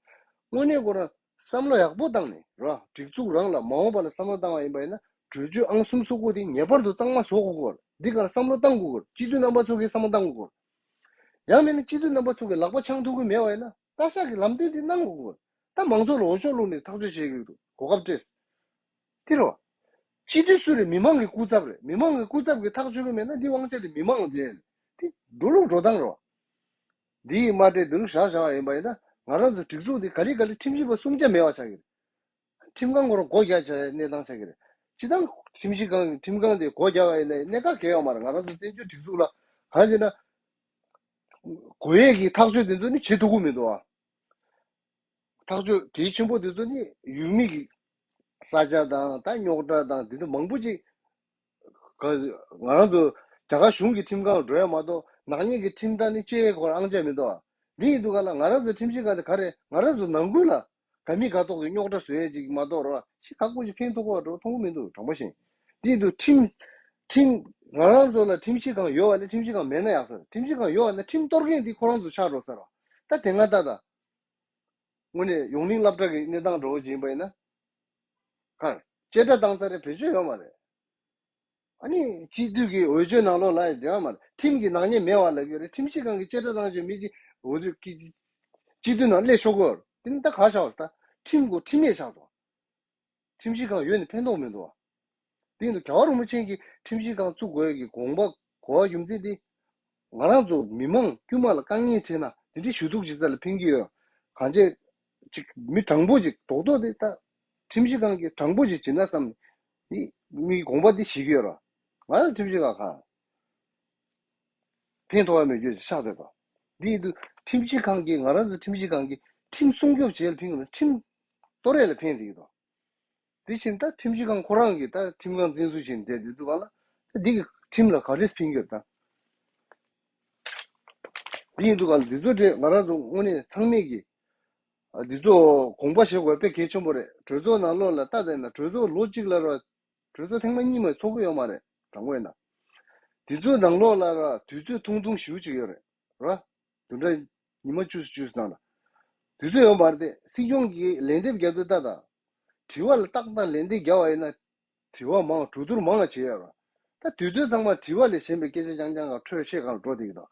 དངོས་གནས་ཁོ་རང་བསམ་བློ་ཡག་པོ་བཏང་ནས་ར། སྒྲིག་འཛུགས་རང་ལ་མ་འོངས་པ་ལ་བསམ་བློ་བཏང་བ་ཡིན་པ་ཡིན་ན། གྲོས་ཆོད་ཨང་གསུམ་སོ་དགུ་དེ་ངེས་པར་དུ་གཙང་མ་བཟོ་དགོས་ཀྱི་ཡོད་རེད། འདི་སྒང་ལ་བསམ་བློ་བཏང་དགོས་ཀྱི་ཡོད་རེད། སྤྱི་འཐུས་རྣམ་པ་ཚོ་གིས་བསམ་བློ་བཏང་དགོས་ཀྱི་ཡོད་རེད། ཡང་མིན་ན་སྤྱི་འཐུས་རྣམ་པ་ཚོ་གིས་ལག་པ་འཆང་ཐུབ་ཀྱི་མེད་པ་ཡིན་ན། བཀའ་ཤག་གི་ལམ་སྟོན་དེ་གནང་དགོས་ཀྱི་ཡོད་རེད། ད་མང་ཚོགས་ལ་འོས་ཤོག་བླུགས་ནས་ཐག་གཅོད་བྱེད་ཀྱི་འདུག་གོ་སྐབས་སྤྲད། དེ་རོ། སྤྱི་འཐུས་སུ་རེད། མི་མང་གི་སྐུ་ཚབ་རེད། མི་མང་གི་སྐུ་ཚབ་ཀྱིས་ཐག་གཅོད་ཀྱི་མེད་ན་འདི་དབང་ཆ་དེ་མི་མང་ལ་སྤྲད་ཡིན། དེ་འགྲོ་ལུགས་འགྲོ་སྟངས་རོ། འདི་ཡིས་མ་སྤྲད་འདི་ལུགས་བཞག་བཞག་པ་ཡིན་པ་ཡིན་ན། ང་རང་ཚོ་སྒྲིག་འཛུགས་འདི་ག་ལེ་ག་ལེ་ཁྲིམས་ཞིབ་པ་གསུམ་ཆ་མེད་པ་ཆགས་ཀྱི་རེད། ཁྲིམས་ཁང་ཁོ་རང་སྒོ་རྒྱག་བྱས་གནས་སྟངས་ཆགས་ཀྱི་རེད། སྤྱིར་བཏང་ཁྲིམས་ཞིབ་ཁང་ཁྲིམས་ཁང་དེ་སྒོ་རྒྱག་པ་ཡིན་ན་གནད་འགག་གང་ཡང་ཡོད་མ་རེད། ང་རང་ཚོ་བཙན་བྱོལ་སྒྲིག་འཛུགས་ལ་གང་ཡིན་ན། དགོས་ཡས་ཀྱི་ཐག་གཅོད་དེ་ཚོ་ནི་བྱེད་ཐུབ་ཀྱི་མི་འདུག་ཨ། ཐག་གཅོད་གལ་ཆེན་པོ་དེ་ཚོ་ནི་ཡུལ་མི་གི་ས་ཆ་དང་ད་རྙོག་དྲ་དང་དེ་ཚོ་མང་པོ་ཅིག་ག་ང་རང་ཚོ་རྒྱ་གར་གཞུང་གི་ཁྲིམས་ཁང་འགྲོ་ཡ་མ་གཏོགས། ནག་ཉེས་ཀྱི་ཁྲིམས་ཐག་ནི་བཅད་ཡས་ཁོ་རང་ཨང་ཆ་མི་འདུག་ཨ། འདི་ཡིན་དུས་ག་ལ་ང་རང་ཚོ་ཁྲིམས་ཞིབ་ཁང་དེ་ག་རེ། ང་རང་ཚོ་ནང་ཁུལ་ལ་ག་མི་ག་ཐོག་གི་རྙོག་དྲ་བཟོ་ཡས་ཅིག་མ་གཏོགས་རོ། ཤི་ཁག་པོ་ཞིག་ཕན་ཐོགས་པ་འགྲོ་མཐོང་གི་མི་འདུག་དྲང་པོ་བཤད། འདི་ཡིན་དུས་ཁྲིམས་ཁྲིམས་ང་རང་ཚོ་ལ་ཁྲིམས་ཞིབ་ཁང་ཡོད་པ་ལས་ཁྲིམས་ཞིབ་ཁང་མེད་ན་ཡག་ས་རེད། ཁྲིམས་ཞིབ་ཁང་ཡོད་པ་ན་ཁྲིམས་གཏོར་མཁན་འདི་ཁོ་རང་ཚོ་ཆགས་འགྲོ་ས་རེད། ད་དེ་སྔ་ད་ད། དངོས་གནས་ཡོངས་གླིང་སློབ་གྲྭ་གི་གནས་སྟངས་འདྲ་བོ་ཅིག་ཡིན་པ་ཡིན་ན། གར་བཅད་ཁྲ་བཏང་ས་རེ་བེད་སྤྱོད་ཡོད་མ་རེད། ཨ་ནི་སྤྱི་འཐུས་ཀྱི་འོས་ཆོས་ནང་ལོགས་ལ་ཡང་འབྲེལ་བ་མ་རེད། ཁྲིམས་ཀྱི་ནག་ཉེས་མེད་པ་ལབ་ཀྱི་རེད། ཁྲིམས་ཞིབ་ཁང་གིས་བཅད་ཁྲ་བཏང་བྱས་མི་གཅིག་འོས་བསྡུ་སྤྱི་འཐུས་ནང་སླེབས་ཆོག་གི་ཡོད་རེད། དེ་ནི་ད་ག་ཆགས་པ་རེད། ད་ཁྲིམས་གོ་ཁྲིམས་ཡས་ཆགས་སོང་། ཁྲིམས་ཞིབ་ཁང་ཡོད་ནི་ཕན་ཐོགས་མི་འདུག་བ། དེ་ཡིན་དུས་རྒྱལ་བ་རིན་པོ་ཆེ་གིས་ཁྲིམས་ཞིབ་ཁང་བཙུགས་དགོས་ཀྱི་དགོངས་པ་གོ་བ་རྒྱུ་མཚན་དེ། ང་རང་ཚོ་མི་མང་དཀྱུས་མ་ལ་དཀའ་ངལ་འཕྲད་ན་དེ་འདྲའི་ཞུ་གཏུག་བྱེད་ས་ལ་ཕན་གྱི་ཡོད། གང་བྱས་ཅིག་མི་དྲང་པོ་ཅིག་རྡོག་རྡོག་དེ་ད་ཁྲིམས་ཞིབ་ཁང་གིས་དྲང་པོ་ཅིག་བྱེད་ན་བསམ་ནས་མི་དགོངས་པ་དེ་བཞེས་ཀྱི་ཡོད་ར། ང་རང་ཁྲིམས་ཞིབ་ཁང་གང་ཕན་ཐོགས་ཡ་མེད་རྒྱུ་ཆགས་བསྡད་དོ། འདི་ཡིན་དུས་ཁྲིམས་ཞིབ་ཁང་གིས་ང་རང་ཚོ་ཁྲིམས་ཞིབ་ཁང་གིས་ཁྲིམས་སྲུང་སྐྱོབ་བྱེད་ལ་ཕན་གྱི་མེད། ཁྲིམས་གཏོར་ཡས་ལ་ཕན་བསྡད་ཀྱི་འདུག་དེ་བཞིན་ད་ཁྲིམས་ཞིབ་ཁང་ཁོ་རང་གིས་ད་ཁྲིམས་ཁང་འཛིན་བཟུང་བྱས་ནས་བསྡད་འདུག་ག་ལ། ད་འདི་གི་ཁྲིམས་ལ་ག་རེ་ཕན་གྱི་ཡོད་ད། འདི་ཡིན་དུས་ག་ལ་འདི་ཚོ་དེ་ང་རང་ཚོ་དངོས་གནས་ཚང་མས་ཀྱི། ཨ་འདི་ཚོ་དགོངས་པ་བཞེས་དགོས་དཔེ་གལ་ཆེན་པོ་རེད། གྲོས་ཚོགས་ནང་ལོགས་ལ་ལྟ་བསྡད་ན་གྲོས་ཚོགས་ལོ་གཅིག་ལ་ར། གྲོས་ཚོགས་ཐེངས་མ་གཉིས་མ་ཚོགས་ཀྱི་ཡོད་མ་རེད། དྲང་པོ་ཡིན་ན། འདི་ཚོའི་ནང་ལོགས་ལ་ར་དུས་ཚོད་ཐུང་ཐུང་ཞེ་པོ་ཅིག་ཡོད་རེད། ར། བདུན་ཕྲག་ཉི་མ་བཅུ་བཅུ་ཙམ་ལ། དུས་ཚོད་ཡོད་མ་རེད་དེ། སྲིད་སྐྱོང་གིས་ལན་འདེབས་རྒྱག་དུས་ལྟ་དང་། དྲི་བ་ལ་ཏག་ཏག་ལན་འདེབས་རྒྱག་པ་ཡིན་ན། དྲི་བ་མང་གྲོས་བསྡུར་མང་བ་བྱེད་ཡོད་ར། ད་དུས་ཚོད་ཚང་མ་དྲི་བ་ལས་གཞན་པའི་སྐད་ཆ་རྐྱང་རྐྱང་ག་འཕྲོས་བཤད་གང་འགྲོ་བསྡད་ཀྱི་འདུག་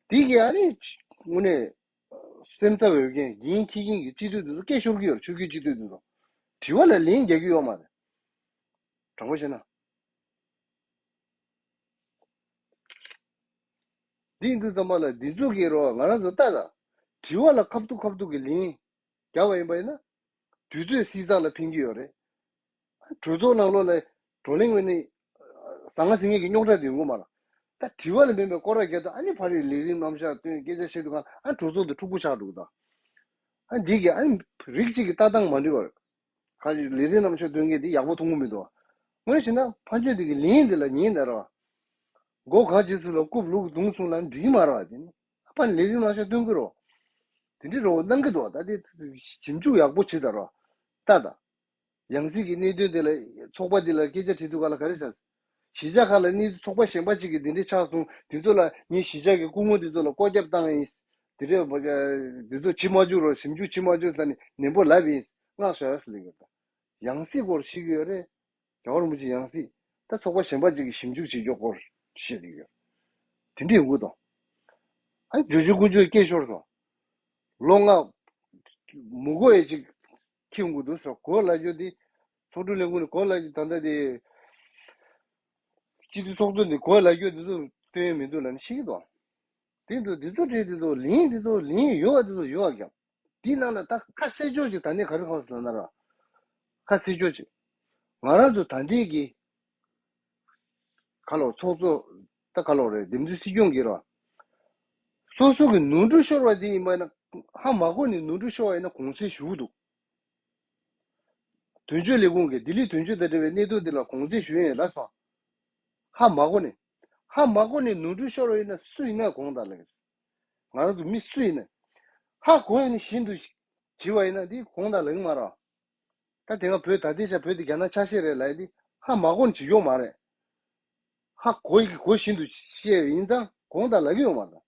འདི་གི་ཨ་ནི་དངོས་གནས་སེམས་འཚབ་འོས་མཁན་འགན་འཁྱེར་མཁན་གྱི་སྤྱི་འཐུས་འདི་ཚོ་སྐད་ཤོར་གྱི་ཡོད་རེད། ཆོས་བརྒྱུད་སྤྱི་འཐུས་འདི་ཚོ་དྲི་བ་ལ་ལན་རྒྱག་གི་ཡོད་མ་རེད། དྲང་པོ་བཤད་ན། འདི་ཡིན་དུས་ཙམ་པ་ལ་འདི་ཚོ་གི་རོ་ང་རང་ཚོ་ལྟ་ལ། དྲི་བ་ལ་ཁ་ཐུག་ཁ་ཐུག་གི་ལན་རྒྱག་པ་ཡིན་པ་ཡིན་ན། དུས་ཚོད་བསྲི་ཚགས་ལ་ཕན་གྱི་ཡོད་རེད། གྲོས་ཚོགས་ནང་ལོགས་ལ་བགྲོ་གླེང་བྱས་ནས་ཟང་ངེ་ཟིང་ངེ་གི་རྙོག་དྲ་དེ་ཡོང་གི་མ་རེད། ད་དྲི་བ་ལ་མིན་པའི་སྐོར་ར་རྒྱག་དུས་ཨ་ནི་ཕ་རིའི་ལས་རིམ་རྣམ་གཞག་སྟོན་སྐད་ཆ་བཤད་དུས་གང་ཨ་གྲོས་ཚོགས་དེ་འཁྲུག་པོ་ཆགས་འགྲོ་གི་འདུག་ཨ་འདི་གི་ཨ་ནི་རིགས་གཅིག་གི་ལྟ་སྟངས་མ་འགྲིག་པ་རེད། ཁ་ཅིག་ལས་རིམ་རྣམ་གཞག་སྟོན་མཁན་འདི་ཡག་པོ་མཐོང་གི་མི་འདུག་དངོས་གནས་བྱས་ན་ཕན་ཆད་འདི་གི་ལན་འདི་ལ་ཉན་བསྡད་རོགས། མགོ་ག་རྗེས་སུ་ལ་རྐུབ་ལུག་བརྡུངས་སོང་ལབ་འགྲིག་གི་མ་རེད་པ། དེ་ནི་ཨ་ཕ་ནི་ལས་རིམ་རྣམ་གཞག་སྟོན་གི་རོགས། དེ་འདྲའི་རོགས་གནང་གི་འདུག་ད་དེ་ཞིབ་འཇུག་ཡག་པོ་བྱེད་ད་རོགས། ལྟ་ད། ཡང་སྲིད་ཀྱི་གནད་དོན་དེ་ལ་ཚོགས་པ་འདི་ལ་སྐད་ཆ་དྲིས་དུས་ག་ལ་ག་རེ་ཟེར། གཞིས་ཆགས་ཁག་ལ་གནས་ཚུལ་ཚོགས་པ་གཞན་པ་ཅིག་གིས་འདི་འདྲའི་ཆགས་སོང་། འདི་ཚོ་ལ་ངས་གཞིས་ཆགས་ཀྱི་སྐུ་ངོ་འདི་ཚོ་ལ་བསྐོ་རྒྱབ་བཏང་ཡིན། འདི་འདྲའི་འདི་ཚོ་བྱེད་མ་བཅུག་རོགས། ཞིབ་འཇུག་བྱེད་མ་བཅུག་ཟེར་ནས་ནན་པོ་ལབ་ཡིན། མངགས་བཞག་ཟེར་ལབ་ཡོད་ད། ཡང་སྲིད་སྐོར་ཤེས་ཀྱི་ཡོད་རེད། རྒྱལ་བ་རིན་པོ་ཆེ་ཡང་སྲིད། ད་ཚོགས་པ་གཞན་པ་ཅིག་གིས་ཞིབ་འཇུག་བྱེད་རྒྱུ་སྐོར་བཤད་ཀྱི་ཡོད། དེ་འདྲ་ཡོང་གི་འདུག་ཨ་བརྗོད་བརྗོད་ཀུན་སྤྱོད་སྐད་ཤོར་སོང་། ལོ་ལྔ་མི་འགོར་ཡས་ཅིག་འཁྱེར་ཡོང་གི་འདུག་ཟེར། གོ་ལ་རྒྱུ་དེ། ཚོགས་དྲུང་ལས་ཁུངས་ནས་གོ་ལ་རྒྱུ་ད་ལྟ་དེ། སྤྱི་འཐུས་ཚོགས་གཙོ་ནས་གོ་ལ་རྒྱུ་དེ་ཚོ་སྟོན་ཡས་མི་འདུག་ལབ་ནས་ཤི་གི་འདུག་དེ་འདུག་དེ་ཚོ་བྲིས་དེ་ཚོ་ལན་དེ་ཚོ་ལན་ཡོད་པ་དེ་ཚོ་ཡོད་པ་རྒྱབ། དེའི་ནང་ལ་ད་ཁ་གསལ་ཕྱོགས་ཅིག་ད་ནི་ག་རེ་གང་ཟེར་ན་ར། ཁ་གསལ་ཕྱོགས་ཅིག་ང་རང་ཚོ་ད་ལྟའི་གི་ཁ་ལོ་ཚོགས་གཙོ་ད་ཁ་ལོ་རེད། འདེམས་ཐོན་སྲིད་སྐྱོང་གི་ར། སོ་སོ་གི་ནོར་འཁྲུལ་ཤོར་བ་དེ་ཡིན་པ་ན་ཧ་མ་གོ་ནས་ནོར་འཁྲུལ་ཤོར་བ་ཡིན་ན་གུང་སེང་ཞུ་གི་འདུག་དོན་གཅོད་ལས་ཁུངས་ཀྱི་ལྡི་ལི་དོན་གཅོད་དང་འབྲེལ་བའི་གནད་དོན་འདི་ལ་གུང་སེང་ཞུ་ཡས་ཡིན་ལབ་སོང་། ཧ་མ་གོ་ནས། ཧ་མ་གོ་ནས་ནོར་འཁྲུལ་ཤོར་བ་ཡིན་ན་སུ་ཡིན་ན་དགོངས་དག་ལབ་ཀྱི་རེད། ང་རང་ཚོ་མི་སུ་ཡིན་ན། ཧ་གོ་ཡས་ནས་བཞིན་དུ་བྱེད་པ་ཡིན་ན་འདི་དགོངས་དག་ལབ་ཀྱི་མ་རེད། ད་དེ་སྔ་བོད་ད་ལྟའི་ཆ་བོད་འདི་རྒྱ་ནག་ཆ་ཤས་རེད་ལབ་ཡས་འདི་ཧ་མ་གོ་ནས་བྱེད་ཀྱི་ཡོད་མ་རེད། ཧ་གོ་ཡི་གི་གོ་བཞིན་དུ་བཤད་ཡིན་ཙང་དགོངས་དག་ལབ་ཀྱི་ཡོད་མ་རེད།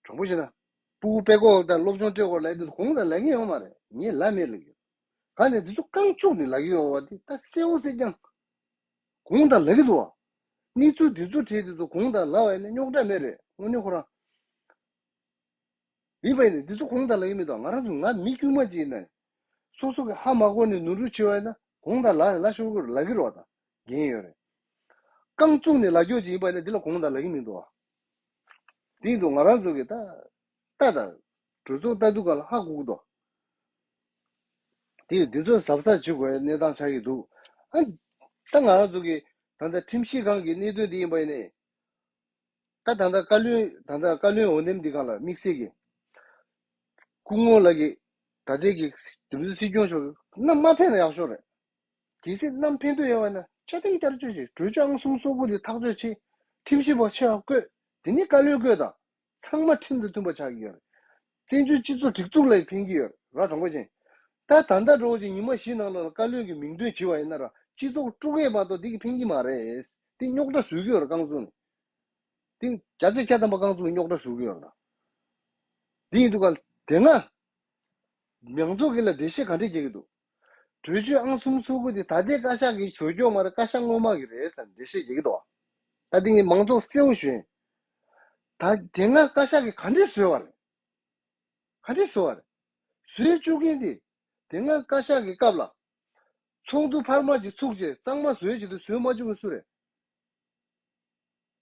དྲང་པོ་བཤད་ན། སྤུ་གུ་དཔེ་ཀློག་དང་སློབ་སྦྱོང་སྤྲད་དགོས་ལབ་དུས་གོང་དང་ལབ་ཀྱི་ཡོད་མ་རེད། ངས་ལབ་མེད་ལབ་ཀྱི་ཡོད། ག་ནས་འདི་ཚོ་རྐང་བཙུགས་ནས་ལབ་ཀྱི་ཡོད་པ་འདི་ད་གསལ་བོ་གསལ་རྐྱང་། གོང་དང་ལབ་ཀྱི་འདུག་བ། གནས་ཚུལ་འདི་ཚོ་བྲིས་འདི་ཚོ་གོང་དང་ལབ་པ་ཡིན་ན་རྙོག་དྲ་མེད་རེད། དངོས་གནས་ཁོ་རང་། ཡིན་པ་ཡིན་ན་འདི་ཚོ་གོང་དང་ལབ་ཀྱི་མི་འདུག་ང་རང་ཚོ་ང་མི་དཀྱུས་མ་ཅིག་ཡིན་ན། སོ་སོ་གི་ཧ་མ་གོ་ནས་ནོར་འཁྲུལ་བྱས་པ་ཡིན་ན་གོང་དང་ལབ་ལབ་ཤོར་གི་ལབ་ཀྱི་རེད་བ་ད། འགན་ཡོད་རེད། རྐང་བཙུགས་ནས་ལབ་རྒྱུ་ཅིག་ཡིན་པ་ཡིན་ན་འདི་ལ་གོང་དང་ལབ་ཀྱི་མི་འདུག་བ། དེ་ཡིན་དུས་ང་རང་ཚོ་གི་ད་ལྟ་དང་གྲོས་ཚོགས་ལྟ་དུས་ག་ལ་ཧ་གོ་གི་འདུག་དེ་ཡིན་དུས་ཚོད་གཟབ་གཟབ་བྱེད་དགོས་གནས་སྟངས་ཆགས་ཀྱི་འདུག་ཨ། ད་ང་རང་ཚོ་གི་ད་ལྟ་ཁྲིམས་ཞིབ་ཁང་གི་གནད་དོན་འདི་ཡིན་པ་ཡིན་ནའི། ད་ད་ལྟ་བཀའ་བློན་ད་ལྟ་བཀའ་བློན་འོས་འདེམས་འདི་སྒང་ལ་དམིགས་བསལ་གྱི་སྐུ་ངོ་ལགས་ཀྱིས་ད་ལྟའི་གི་འདེམས་བསྐོ་སྲིད་སྐྱོང་མཆོག་གིས་གནམ་མ་ཕེབས་ན་ཡག་ཤོས་རེད། གལ་སྲིད་གནམ་ཕེབས་འདོད་ཡོད་པ་ན་ཆ་ཐིམ་བསྐྱར་བཅོས་བྱེད། གྲོས་ཆོད་ཨང་གསུམ་སོ་དགུ་དེ་ཐག་གཅོད་བྱེད། ཁྲིམས་ཞིབ་པ་ཆེ་བ་བསྐོས། དེ་ནས་བཀའ་བློན་བསྐོས་དང་། ཚང་མ་ཁྲིམས་དང་མཐུན་པ་ཆགས་ཀྱི་ཡོད་རེད། བཙན་བྱོལ་སྤྱི་ཚོགས་སྒྲིག་འཛུགས་ལ་ཕན་གྱི་ཡོད་རེད། ར་དྲང་པོ་བྱས། ད་ད་ལྟ་འགྲོ་བ་ཅིག་ཉི་མ་བཞི་ནང་ལ་བཀའ་བློན་གྱི་མིང་འདོན་བྱས་པ་ཡིན་ན་ར་སྤྱི་ཚོགས་དཀྲུག་ཡས་མ་གཏོགས་འདི་གིས་ཕན་གྱི་མ་རེད། འདི་རྙོག་དྲ་བཟོ་གི་ཡོད་རེད་རྐང་བཙུགས་ནས། འདི་བརྒྱ་ཆ་བརྒྱ་ཐམ་པ་རྐང་བཙུགས་རྙོག་དྲ་བཟོ་གི་ཡོད་རེད། འདི་ཡིན་དུས་ག་ལ་དེ་སྔ། མང་ཚོགས་ཀྱི་ལ་འགྲེལ་བཤད་ག་འདྲས་རྒྱག་གི་འདུག་གྲོས་ཆོད་ཨང་གསུམ་སོ་དགུ་དེ་ད་ལྟའི་བཀའ་ཤག་གིས་བཟོ་རྒྱུ་མ་རེད། བཀའ་ཤག་སྔོན་མ་གི་རེད་ཟེར་འགྲེལ་བཤད་རྒྱག་གི་འདུག་ད་དེ་ངས་མང་ཚོགས་གསལ་བོ་ཞུ་ཡིན། ད་དེ་སྔ་བཀའ་ཤག་གིས་ག་འདྲས་བཟོས་པ་རེད། ག་འདྲས་བཟོས་པ་རེད། བཟོས་བཅུག་མཁན་དེ་དེ་སྔ་བཀའ་ཤག་གི་སྐབས་ལ་ཚོགས་འདུ་འཕར་མ་ཅིག་ཚུགས་རྗེས་གཙང་མ་བཟོས་བྱེད་དུ་བཟོས་མ་བཅུག་མཁན་སུ་རེད།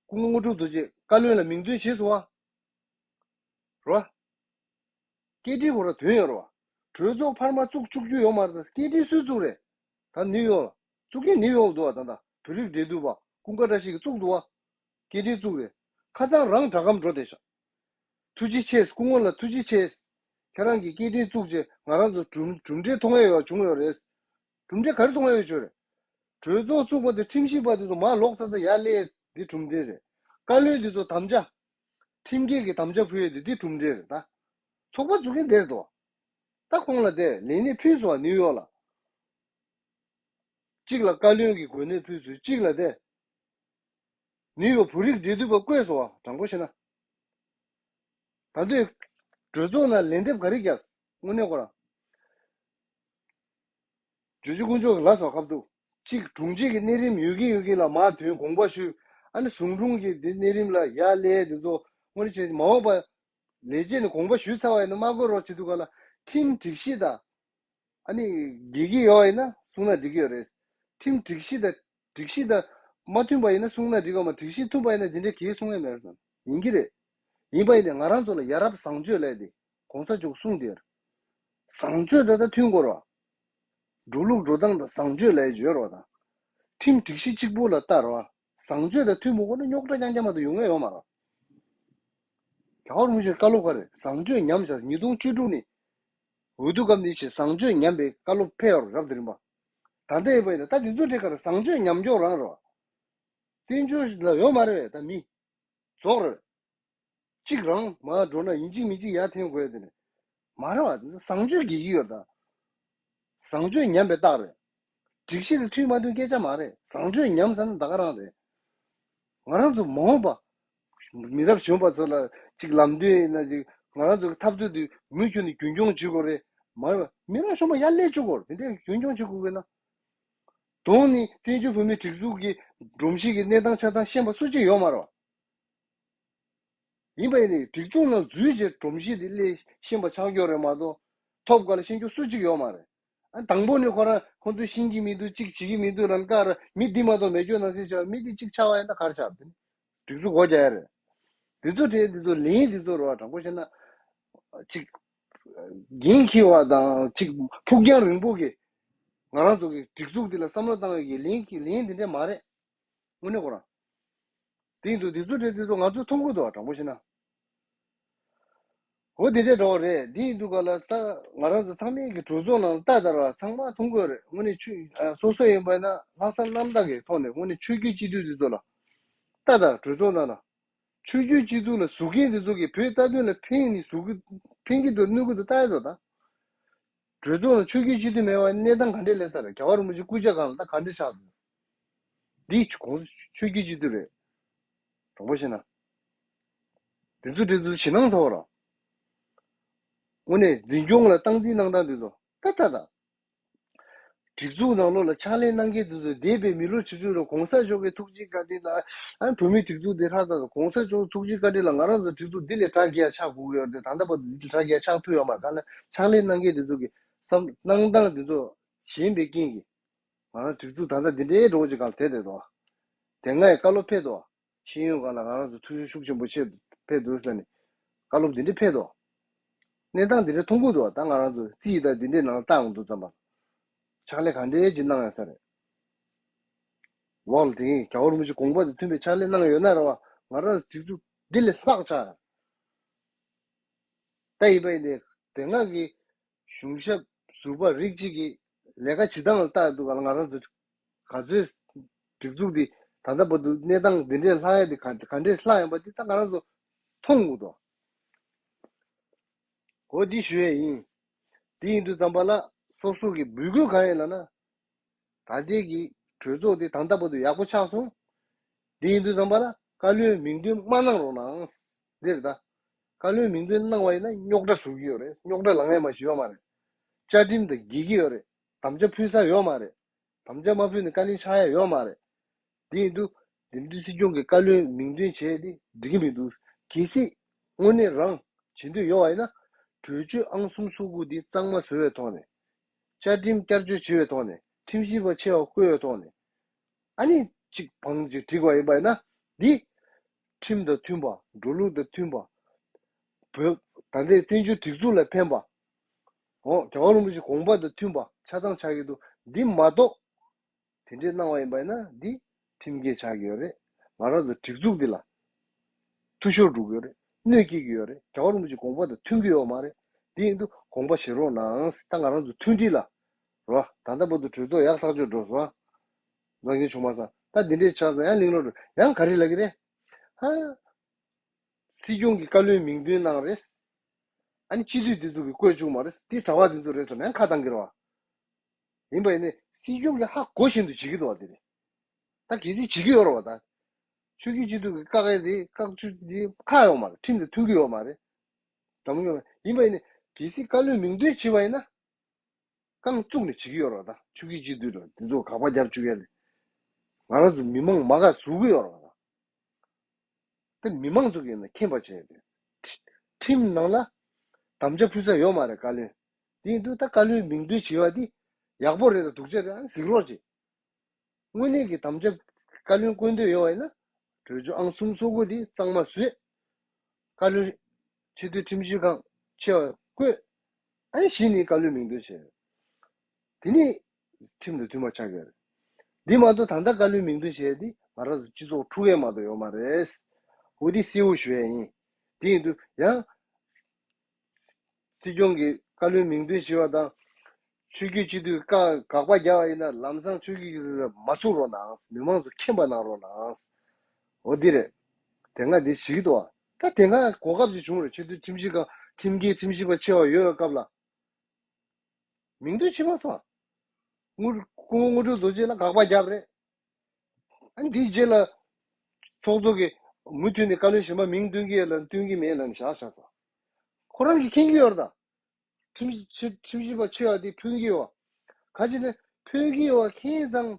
སྐུ་ངོ་དངོས་གྲུབ་རྡོ་རྗེ་བཀའ་བློན་ལ་མིང་འདོན་བྱས་སོང་བ། རོ། སྐད་འཕྲིན་ཁོ་ར་དོན་ཡོད་རེད་བ། གྲོས་ཚོགས་འཕར་མ་བཙུགས་བཅུག་རྒྱུ་ཡོད་མ་རེད། ད་སྐད་འཕྲིན་སུས་བཙུགས་རེད། ད་ནིའུ་ཡོག་ལ་བཙུགས་མཁན་ནིའུ་ཡོག་ལ་འདུག་བ། ད་ད་བོད་རིགས་འབྲེལ་མཐུད་པ་ཀུན་དགའ་བཀྲ་ཤིས་ཀྱིས་བཙུགས་འདུག་བ། སྐད་འཕྲིན་བཙུགས་རེད། ཁ་སང་རང་སྦྲག་སྒམ་འགྲོ་བསྡད་ཤག་ཐུགས་རྗེ་ཆེ། སྐུ་ངོ་ལ་ཐུགས་རྗེ་ཆེ། ཁྱེད་རང་གིས་སྐད་འཕྲིན་བཙུགས་རྗེས་ང་རང་ཚོ་གྲུབ་གྲུབ་འབྲས་མཐོང་ཡ་ཡོད་བྱུང་ཡོད་རེད། གྲུབ་འབྲས་ག་རེ་མཐོང་ཡ་ཡོད་བྱུང་རེད། གྲོས་ཚོགས་བཙུགས་པ་དེ་ཁྲིམས་ཞིབ་པ་དེ་ཚོ་མར་ལོག་ཚར་ཚར་ཡར་སླེབས། འདི་གྲུབ་འབྲས་རེད། བཀའ་བློན་དེ་ཚོ་དམ་བཅའ། ཁྲིམས་འགལ་གྱི་དམ་བཅའ་ཕུལ་ཡས་དེ་འདི་གྲུབ་འབྲས་རེད་ད། ཚོགས་པ་བཙུགས་མཁན་དེ་རེད་དོ། ད་ཁོང་ལ་དེ་ལས་གནས་ཕུལ་སོང་བ་ནིའུ་ཡོག་ལ། གཅིག་ལ་བཀའ་བློན་གྱི་གོ་གནས་ཕུལ་ཚུལ། གཅིག་ལ་དེ། ནིའུ་ཡོག་བོད་རིགས་འབྲེལ་མཐུད་པ་བསྐོས་སོང་བ། དྲང་པོ་བཤད་ན། ད་དུས་གྲོས་ཚོགས་ནང་ལན་འདེབས་ག་རེ་བརྒྱབ། དངོས་གནས་ཁོ་རང་། ཇོ་ཇོ་དཀོན་མཆོག་གི་ལ་སོགས་ཁབ་ཏུ། གཅིག་དྲུང་ཆེ་གི་གནས་རིམ་ཡོད་ཀྱི་ཡོད་ཀྱི་ལ་མར་ཐོན་དགོངས་པ་ཞུས། ཨ་ནི་ཟུང་དྲུང་གི་འདི་གནས་རིམ་ལ་ཡར་སླེབས། འདི་ཚོ་དངོས་གནས་བྱས་མ་འོངས་པ་ལས་བྱེད་ནས་དགོངས་པ་ཞུས་ཚར་བ་ཡིན་ན་མ་དགོས་རོགས་བྱེད་དུས་ག་ལ་ཁྲིམས་སྒྲིག་གཞི་དང་། ཨ་ནི་འགལ་གྱི་ཡོད་པ་ཡིན་ན་གསུང་ན་འགྲིག་གི་ཡོད་རེད། ཁྲིམས་སྒྲིག་གཞི་དང་། སྒྲིག་གཞི་དང་མ་མཐུན་པ་ཡིན་ན་གསུང་ན་འགྲིག་གི་ཡོད་མ། སྒྲིག་གཞི་མཐུན་པ་ཡིན་ན་འདི་འདྲའི་གལ་གསུང་ཡ་མེད་བསམ། ཡིན་གྱི་རེད། ཡིན་པ་ཡིན་ནའི་ང་རང་ཚོ་ལ་ཡ་རབས་བཟང་སྤྱོད་ལབ་དེ་གོང་ས་མཆོག་གསུངས་དེ་རེད། བཟང་སྤྱོད་དང་ད་མཐུན་དགོས་རེད་བ། འགྲོ་ལུགས་འགྲོ་སྟངས་དང་བཟང་སྤྱོད་ལབ་ཡ་ཅིག་ཡོད་རེད་བ་ད། ཁྲིམས་སྒྲིག་གཞི་གཅིག་པུ་ལ་ལྟ་རེད་བ། བཟང་སྤྱོད་དང་མཐུན་མི་དགོས་ན་རྙོག་དྲ་རྐྱང་རྐྱང་མ་གཏོགས་ཡོང་ཡ་ཡོད་མ་རེད། རྒྱལ་བ་རིན་པོ་ཆེའི་བཀའ་སློབ་ག་རེ། བཟང་སྤྱོད་ཉམས་བཞག་ཉིས་སྟོང་བཅུ་དྲུག་ནས། འོས་བསྡུ་སྐབས་ནས་བྱས་བཟང་སྤྱོད་ཉམས་པའི་བཀའ་སློབ་ཕེབས་ཡོད་རེད་རབ་དེ་རིམ་པ། ད་ལྟ་ཡིན་པ་ཡིན་ན་ད་དེ་ཚོ་འདྲ་ག་རེ། བཟང་སྤྱོད་ཉམས་འགྱོག་རང་རེད་བ། བཙན་བྱོལ་ལ་ཡོད་མ་རེད་བས་ད་མི། རྫོགས་རེད། གཅིག་རང་མར་འགྲོ་ན་ཡིན་གཅིག་མིན་གཅིག་ཡར་འཐེན་དགོས་དེ་ནས། མ་རེད་བ། བཟང་སྤྱོད་གི་ཡིག་ཡོད་ད། བཟང་སྤྱོད་ཉམས་པའི་རྟགས་རེད། སྒྲིག་གཞི་དང་མཐུན་མ་མཐུན་སྐད་ཆ་མ་རེད། བཟང་སྤྱོད་ཉམས་ཟེར་ན་ད་ག་རང་རེད། ང་རང་ཚོ་མ་འོངས་པ། མི་རབས་གཞོན་པ་ཚོ་ལ་གཅིག་ལམ་སྟོན་ཡིན་ན་གཅིག་ང་རང་ཚོ་གི་འཐབ་རྩོད་དེ་མུ་མཐུད་ནས་རྒྱུན་འཁྱོངས་བྱེད་དགོས་རེད། མ་རེད་བ། མི་རབས་གཞོན་པ་ཡར་སླེབས་བཅུག་དགོས་རེད། དེ་འདྲའི་རྒྱུན་འཁྱོངས་བྱེད་དགོས་དགོས་ན། དོན་ནི་བཙན་བྱོལ་བོད་མིའི་སྒྲིག་འཛུགས་ཀྱི་སྒྲོམ་གཞི་གི་གནས་སྟངས་ཆ་ཚང་ཤེས་པ་སུ་གཅིག་ཡོད་མ་རེད་བ། ཡིན་པ་ཡིན་ནའི་སྒྲིག་འཛུགས་ནང་འཛུལ་རྗེས་སྒྲོམ་གཞི་དེ་སླེབས་ཤེས་པ་ཆགས་ཀྱི་ཡོད་རེད་མ་གཏོགས། ཐོབ་སྐབས་ལ་ཤེས་རྒྱུ་སུ་གཅིག་ཡོད་མ་རེད། ཨ་དང་པོ་ནས་ཁོ་རང་ཁོ་ཚོས་ཤེས་ཀྱི་མི་འདུག་གཅིག་བྱེད་ཀྱི་མི་འདུག་ལབ་ཀ་ར་མི་འདི་མ་གཏོགས་མེད་ཁྱོད་ནང་སྲིད་བྱ་བ་མི་འདི་གཅིག་ཆགས་པ་ཡིན་ན་ག་རེ་ཆགས་དེ་ནི་སྒྲིག་འཛུགས་སྒོ་རྒྱག་ཡ་རེད། འདི་ཚོ་དེ་འདི་ཚོ་ལན་འདི་ཚོ་རེད་བ། དྲང་པོ་བཤད་ན་གཅིག་ འགན་འཁྱེར་བ་དང་ཅིག་ཕུགས་རྒྱང་རིང་པོ་གི་ང་རང་ཚོ་གི་སྒྲིག་འཛུགས་འདི་ལ་བསམ་བློ་བཏང་བའི་གི་ལན་གྱི་ལན་འདི་འདྲ་མ་རེད། དངོས་གནས་ཁོ་རང་། དེ་ཡིན་དུས་དེ་ཚོ་འདྲ་དེ་ཚོ་ང་ཚོས་མཐོང་གི་འདུག་དྲང་པོ་བཤད་ན། འོ་དེ་འདྲ་འདྲ་བོ་རེད། དེ་ཡིན་དུས་ག་ལ་ད་ང་རང་ཚོ་ཚང་མའི་གི་གྲོས་ཚོགས་ནང་ལྟ་ལྟ་ར་ཚང་མ་མཐོང་གི་ཡོད་རེད། དངོས་གནས་ཆོས་ཨ་སོ་སོ་ཡིན་པ་ན་ལྷག་བསམ་རྣམ་དག་གི་ཐོག་ནས་དངོས་གནས་ཆོས་བརྒྱུད་སྤྱི་འཐུས་དེ་ཚོ་ལ་ལྟ་ལྟ་གྲོས་ཚོགས་ནང་ལ། ཆོས་བརྒྱུད་སྤྱི་འཐུས་ལ་ཟུར་མཁན་དེ་ཚོ་གིས་བོད་རྩ་དོན་ལ་ཕན་ནི་ཟུར་གི་ཕན་གྱི་འདུག་གནོད་ཀྱི་འདུག་ལྟ་ཡ་འདུག་ད། གྲོས་ཚོགས་ལ་ཆོས་བརྒྱུད་སྤྱི་འཐུས་མེད་པ་གནས་སྟངས་ག་འདྲས་སླེབས་ས་རེད། རྒྱལ་བ་རིན་པོ་ཆེ་སྐུ་ཕྱྭ་སྒང་ལ་ད་ག་འདྲས་ཆགས་འདུག་འདི་གོང་ས་ཆོས་བརྒྱུད་སྤྱི་འཐུས་རེད། དྲང་པོ་བཤད་ན། དེ་ཚོ་དེ་ཚོ་ཞེད་སྣང་ཚ་བོ་ར། དངོས་གནས་འཛིན་སྐྱོང་ལ་སྟངས་འཛིན་གནང་སྟངས་དེ་ཚོ་ད་ད་ད། སྒྲིག་འཛུགས་ནང་ལོགས་ལ་ཕྱག་ལས་གནང་མཁན་དེ་ཚོ་འདས་པའི་མི་ལོ་ཆུང་ཆུང་ལ་གོང་ས་མཆོག་གི་ཐུགས་རྗེ་བཀའ་དྲིན་ལ་ཨ་བོད་མིའི་སྒྲིག་འཛུགས་འདི་ཧྲག་ཐག་གོང་ས་མཆོག་ཐུགས་རྗེ་བཀའ་དྲིན་ལ་ང་རང་ཚོ་སྒྲིག་འཛུགས་འདི་ལས་གྲ་རྒྱས་ཆགས་དགོས་ཀྱི་ཡོད་རེད། ད་ལྟ་བར་དུ་འདི་ལས་གྲ་རྒྱས་ཆགས་ཐུབ་ཡོད་མ་རེད། གང་ལ་ཕྱག་ལས་གནང་མཁན་དེ་ཚོ་གི་བསམ་གནང་སྟངས་དེ་ཚོ་ཞན་པའི་རྐྱེན་གྱིས་ང་རང་སྒྲིག་འཛུགས་ད་ལྟ་འདི་འདྲའི་འགྲོ་གི་གང་དེ་དེ་དོ། དེ་སྔ་ཡི་བཀའ་སློབ་ཕེབས་དོ། ཤེས་ཡོན་སྒང་ལ་ང་རང་ཚོ་ཐུགས་ཤུགས་ཤུགས་ཆེན་པོ་ཆེ་ཕེབས་འདུག་ཟེར་ནས་བཀའ་སློབ་འདི་འདྲ་ཕེབས་འདུག་གནས་སྟངས་འདི་འདྲ་མཐོང་གི་འདུག་ད་ང་རང་ཚོ་རྩིས་དང་འདི་འདྲའི་ནང་ལ་བལྟ་ཡོང་དུས་ཙམ་པ། ཕྱག་ལས་ག་འདྲའི་ཅིག་གནང་ཡོད་ས་རེད། འོག་ལ་དེ་རྒྱལ་བ་རིན་པོ་ཆེ་དགོངས་པ་དང་མཐུན་པའི་ཕྱག་ལས་གནང་ཡོད་ན་རེད་བ། ང་རང་ཚོ་སྒྲིག་འཛུགས་འདི་ལས་ལྷག་ཆགས་ཡོད། ད་ཡིན་པ་ཡིན་ནའི་དེ་སྔ་གི་གཞུང་ཞབས་ཟུར་པ་རིགས་གཅིག་གི་ལས་ཀ་བྱེད་སྟངས་ལ་བལྟ་ཡོང་དུས་ག་ལ་ང་རང་ཚོ་ག་ཚོད་སྒྲིག་འཛུགས་འདི་ད་ལྟ་བར་དུ་གནས་སྟངས་འདི་འདྲའི་ལྷག་ཡ་འདི་ག་ག་འདྲས་ལྷག་ཡོང་པ་འདི་ད་ང་རང་ཚོ་མཐོང་དགོས་འདུག་འོ་འདི་ཞུ་ཡས་ཡིན། འདི་ཡིན་དུས་ཙམ་པ་ལ་སོ་སོ་གི་འབོད་སྐུལ་གང་ཡིན་ལབ་ན། ད་ལྟའི་གི་གྲོས་ཚོགས་འདི་ད་ལྟ་བར་དུ་ཡག་པོ་ཆགས་སོང་། འདི་ཡིན་དུས་ཙམ་པ་ལ་བཀའ་བློན་མིང་འདོན་མ་གནང་རོགས་གནང་། འདི་རེད་ད། བཀའ་བློན་མིང་འདོན་གནང་བ་ཡིན་ན་རྙོག་དྲ་བཟོ་གི་ཡོད་རེད། རྙོག་དྲ་ལངས་ཡས་མ་ཞིག་ཡོད་མ་རེད། བཅའ་ཁྲིམས་དང་འགལ་གྱི་ཡོད་རེད། དམ་བཅའ་ཕུལ་ས་ཡོད་མ་རེད། དམ་བཅའ་མ་ཕུལ་ནས་བཀའ་ལན་ཆགས་ཡ་ཡོད་མ་རེད། དེ་ཡིན་དུས་འདེམས་ཐོན་སྲིད་སྐྱོང་གི་བཀའ་བློན་མིང་འདོན་བྱས་ཏེ་འགྲིག་གི་མི་འདུག་གལ་སྲིད་དངོས་གནས་རང་བྱེད་འདོད་ཡོད་པ་ཡིན་ན་གྲོས་ཆོད་ཨང་གསུམ་སོ་དགུ་འདི་གཙང་མ་བཟོ་བའི་ཐོག་ནས། བཅའ་ཁྲིམས་བསྐྱར་བཅོས་བྱེད་པའི་ཐོག་ནས་ཁྲིམས་ཞིབ་པ་ཆེ་བ་བསྐོས་པའི་ཐོག་ནས། ཨ་ནི་གཅིག་བང་གཅིག་བསྒྲིགས་པ་ཡིན་པ་ཡིན་ན་འདི་ཁྲིམས་དང་མཐུན་པ། འགྲོ་ལུགས་དང་མཐུན་པ། བོད་ད་ལྟའི་བཙན་བྱོལ་སྒྲིག་འཛུགས་ལ་ཕན་པ། འོ་རྒྱལ་བ་རིན་པོ་ཆེ་དགོངས་པ་དང་མཐུན་པ་ཆ་ཚང་ཆགས་ཀྱི་འདུག་འདི་མ་གཏོགས། དེ་འདྲའི་གནང་བ་ཡིན་པ་ཡིན་ན་འདི་ཁྲིམས་འགལ་ཆགས་ཀྱི་ཡོད་རེད། ང་རང་ཚོ་སྒྲིག་འཛུགས་འདི་ལ་འཐུས་ཤོར་འགྲོ་གི་ཡོད་རེད། གནོད་སྐྱེལ་གྱི་ཡོད་རེད། རྒྱལ་བ་རིན་པོ་ཆེ་དགོངས་པ་དང་མཐུན་གྱི་ཡོད་མ་རེད། འདི་ཡིན་དུས་དགོངས་པ་བཞེས་རོགས་གནང་། ད་ང་རང་ཚོ་མཐུན་སྒྲིལ་ལ་རོ། ད་ལྟ་བར་དུ་གྲོས་ཚོགས་ཡག་ཐག་ཆོད་འགྲོ་སོང་ཨ། ནང་ཆེན་ཆུང་མ་ས་ད་འདི་འདྲའི་ཆགས་སོང་། ཡང་གླེང་སློང་འགྲོ་ཡང་ག་རེ་ལབ་ཀྱི་རེད། ཧ། སྲིད་སྐྱོང་གི་བཀའ་བློན་མིང་འདོན་གནང་རེད། ཨ་ནི་སྤྱི་འཐུས་འདི་ཚོ་གིས་བསྐོས་བཅུག་མ་རེད། འདི་གྲྭ་པ་འདི་ཚོ་རེད་ཟེར་ནས་ཁ་བཏང་གི་རེད་བ། ཡིན་པ་ཡིན་ནའི་སྲིད་སྐྱོང་གིས་ཧ་གོ་བཞིན་དུ་བྱེད་ཀྱི་འདུག་བ། དེ་རེད། ད་གལ་སྲིད་བྱེད་ཀྱི་ཡོད་རེད་བ་ད། ཆོས་བརྒྱུད་སྤྱི་འཐུས་ཀྱི་བཀག་ཡས་དེ་བཀག་བཅོས་དེ་ཁག་ཡོད་མ་རེད། ཁྲིམས་དང་མཐུན་གྱི་ཡོད་མ་རེད། དམ་ཡོད་མ་རེད། ཡིན་པ་ཡིན་ནའི་གལ་སྲིད་བཀའ་བློན་མིང་འདོན་བྱེད་པ་ཡིན་ན། རྐང་བཙུགས་ནས་བྱེད་ཀྱི་ཡོད་རེད་བ་ད། ཆོས་བརྒྱུད་སྤྱི་འཐུས་ལ་འདི་ཚོ་དགག་པ་རྒྱབ་བཅུག་ཡ་ལས། ང་རང་ཚོ་མི་མང་མ་དགའ་བཟོ་གི་ཡོད་རེད་བ་ད། དེ་མི་མང་ཚོ་གིས་ན་མཁྱེན་པ་བྱས་ཏེ། ཁྲི་ཁྲིམས་ནང་ལ་དམ་བཅའ་ཕུལ་ས་ཡོད་མ་རེད་བཀའ་བློན། དེ་ཡིན་དུས་ད་བཀའ་བློན་མིང་འདོན་བྱེད་པ་འདི་ཡག་པོ་རེད་ད། སྡུག་ཅག་རེད་ཨ་གཟིགས་རོགས་བྱེད། དངོས་གནས་ཀྱི་དམ་བཅའ་བཀའ་བློན་བསྐོ་འདོད་ཡོད་པ་ཡིན་ན། གྲོས་ཆོད་ཨང་གསུམ་སོ་དགུ་འདི་གཙང་མ་བཟོས། བཀའ་བློན་ཆེས་མཐོའི་ཁྲིམས་ཞིབ་ཁང་ཆེ་བ་བསྐོས། ཨ་ནི་གཞི་ནས་བཀའ་བློན་མིང་འདོན་བྱས། དེ་ནས་ཁྲིམས་དང་མཐུན་པ་ཆགས་ཀྱི་ཡོད་རེད། འདི་མ་གཏོགས་ད་ལྟ་བཀའ་བློན་མིང་འདོན་བྱས་ཏེ་ང་རང་ཚོ་སྤྱི་ཚོགས་འཁྲུག་ཡས་མ་གཏོགས་ཡོད་མ་རེད། འོ་འདི་གསལ་བོ་ཞུ་ཡས་ཡིན། དེ་ཡིན་དུས་ཡང་སྲིད་སྐྱོང་གི་བཀའ་བློན་མིང་འདོན་བྱས་པ་དང་། ཆོས་བརྒྱུད་སྤྱི་འཐུས་བཀག་དགག་པ་རྒྱབ་པ་ཡིན་ན་ལམ་སང་ཆོས་བརྒྱུད་ཀྱི་མ་བཟུང་རོགས་གནང་། མི་མང་ཚོ་མཁྱེན་པ་གནང་རོགས་གནང་། འོ་འདི་རེད། དེ་སྔ་འདི་ཞིག་འདུག་བ། ད་དེ་སྔ་གོ་སྐབས་ཅིག་བྱུང་རེད། ཆེས་མཐོའི་ཁྲིམས་ཞིབ་ཁང་ཁྲིམས་འགལ་ཁྲིམས་ཞིབ་པ་ཆེ་བ་ཡོད་པའི་སྐབས་ལ། མིང་འདོན་བྱེད་མ་སོང་། དངོས་སྐུ་ངོ་དངོས་གྲུབ་རྡོ་རྗེ་ལ་དགག་པ་བརྒྱབ་རེད། ཨ་འདིའི་རྗེས་ལ་ཚོགས་གཙོ་གིས་མུ་མཐུད་ནས་བཀའ་བློན་གཞན་པ་མིང་འདོན་གྱི་ཡོད་ལ་འདོན་གྱི་མེད་ལ་བཞག་བཞག་སོང་། ཁོ་རང་གིས་མཁྱེན་གྱི་ཡོད་རེད་ད། ཁྲིམས་ཁྲིམས་ཁྲིམས་ཞིབ་པ་ཆེ་བ་དེ་ཕོད་ཀྱི་ཡོད། ག་ཅི་ནས་ཕོད་ཀྱི་ཡོད་མཁྱེན་ཙང་།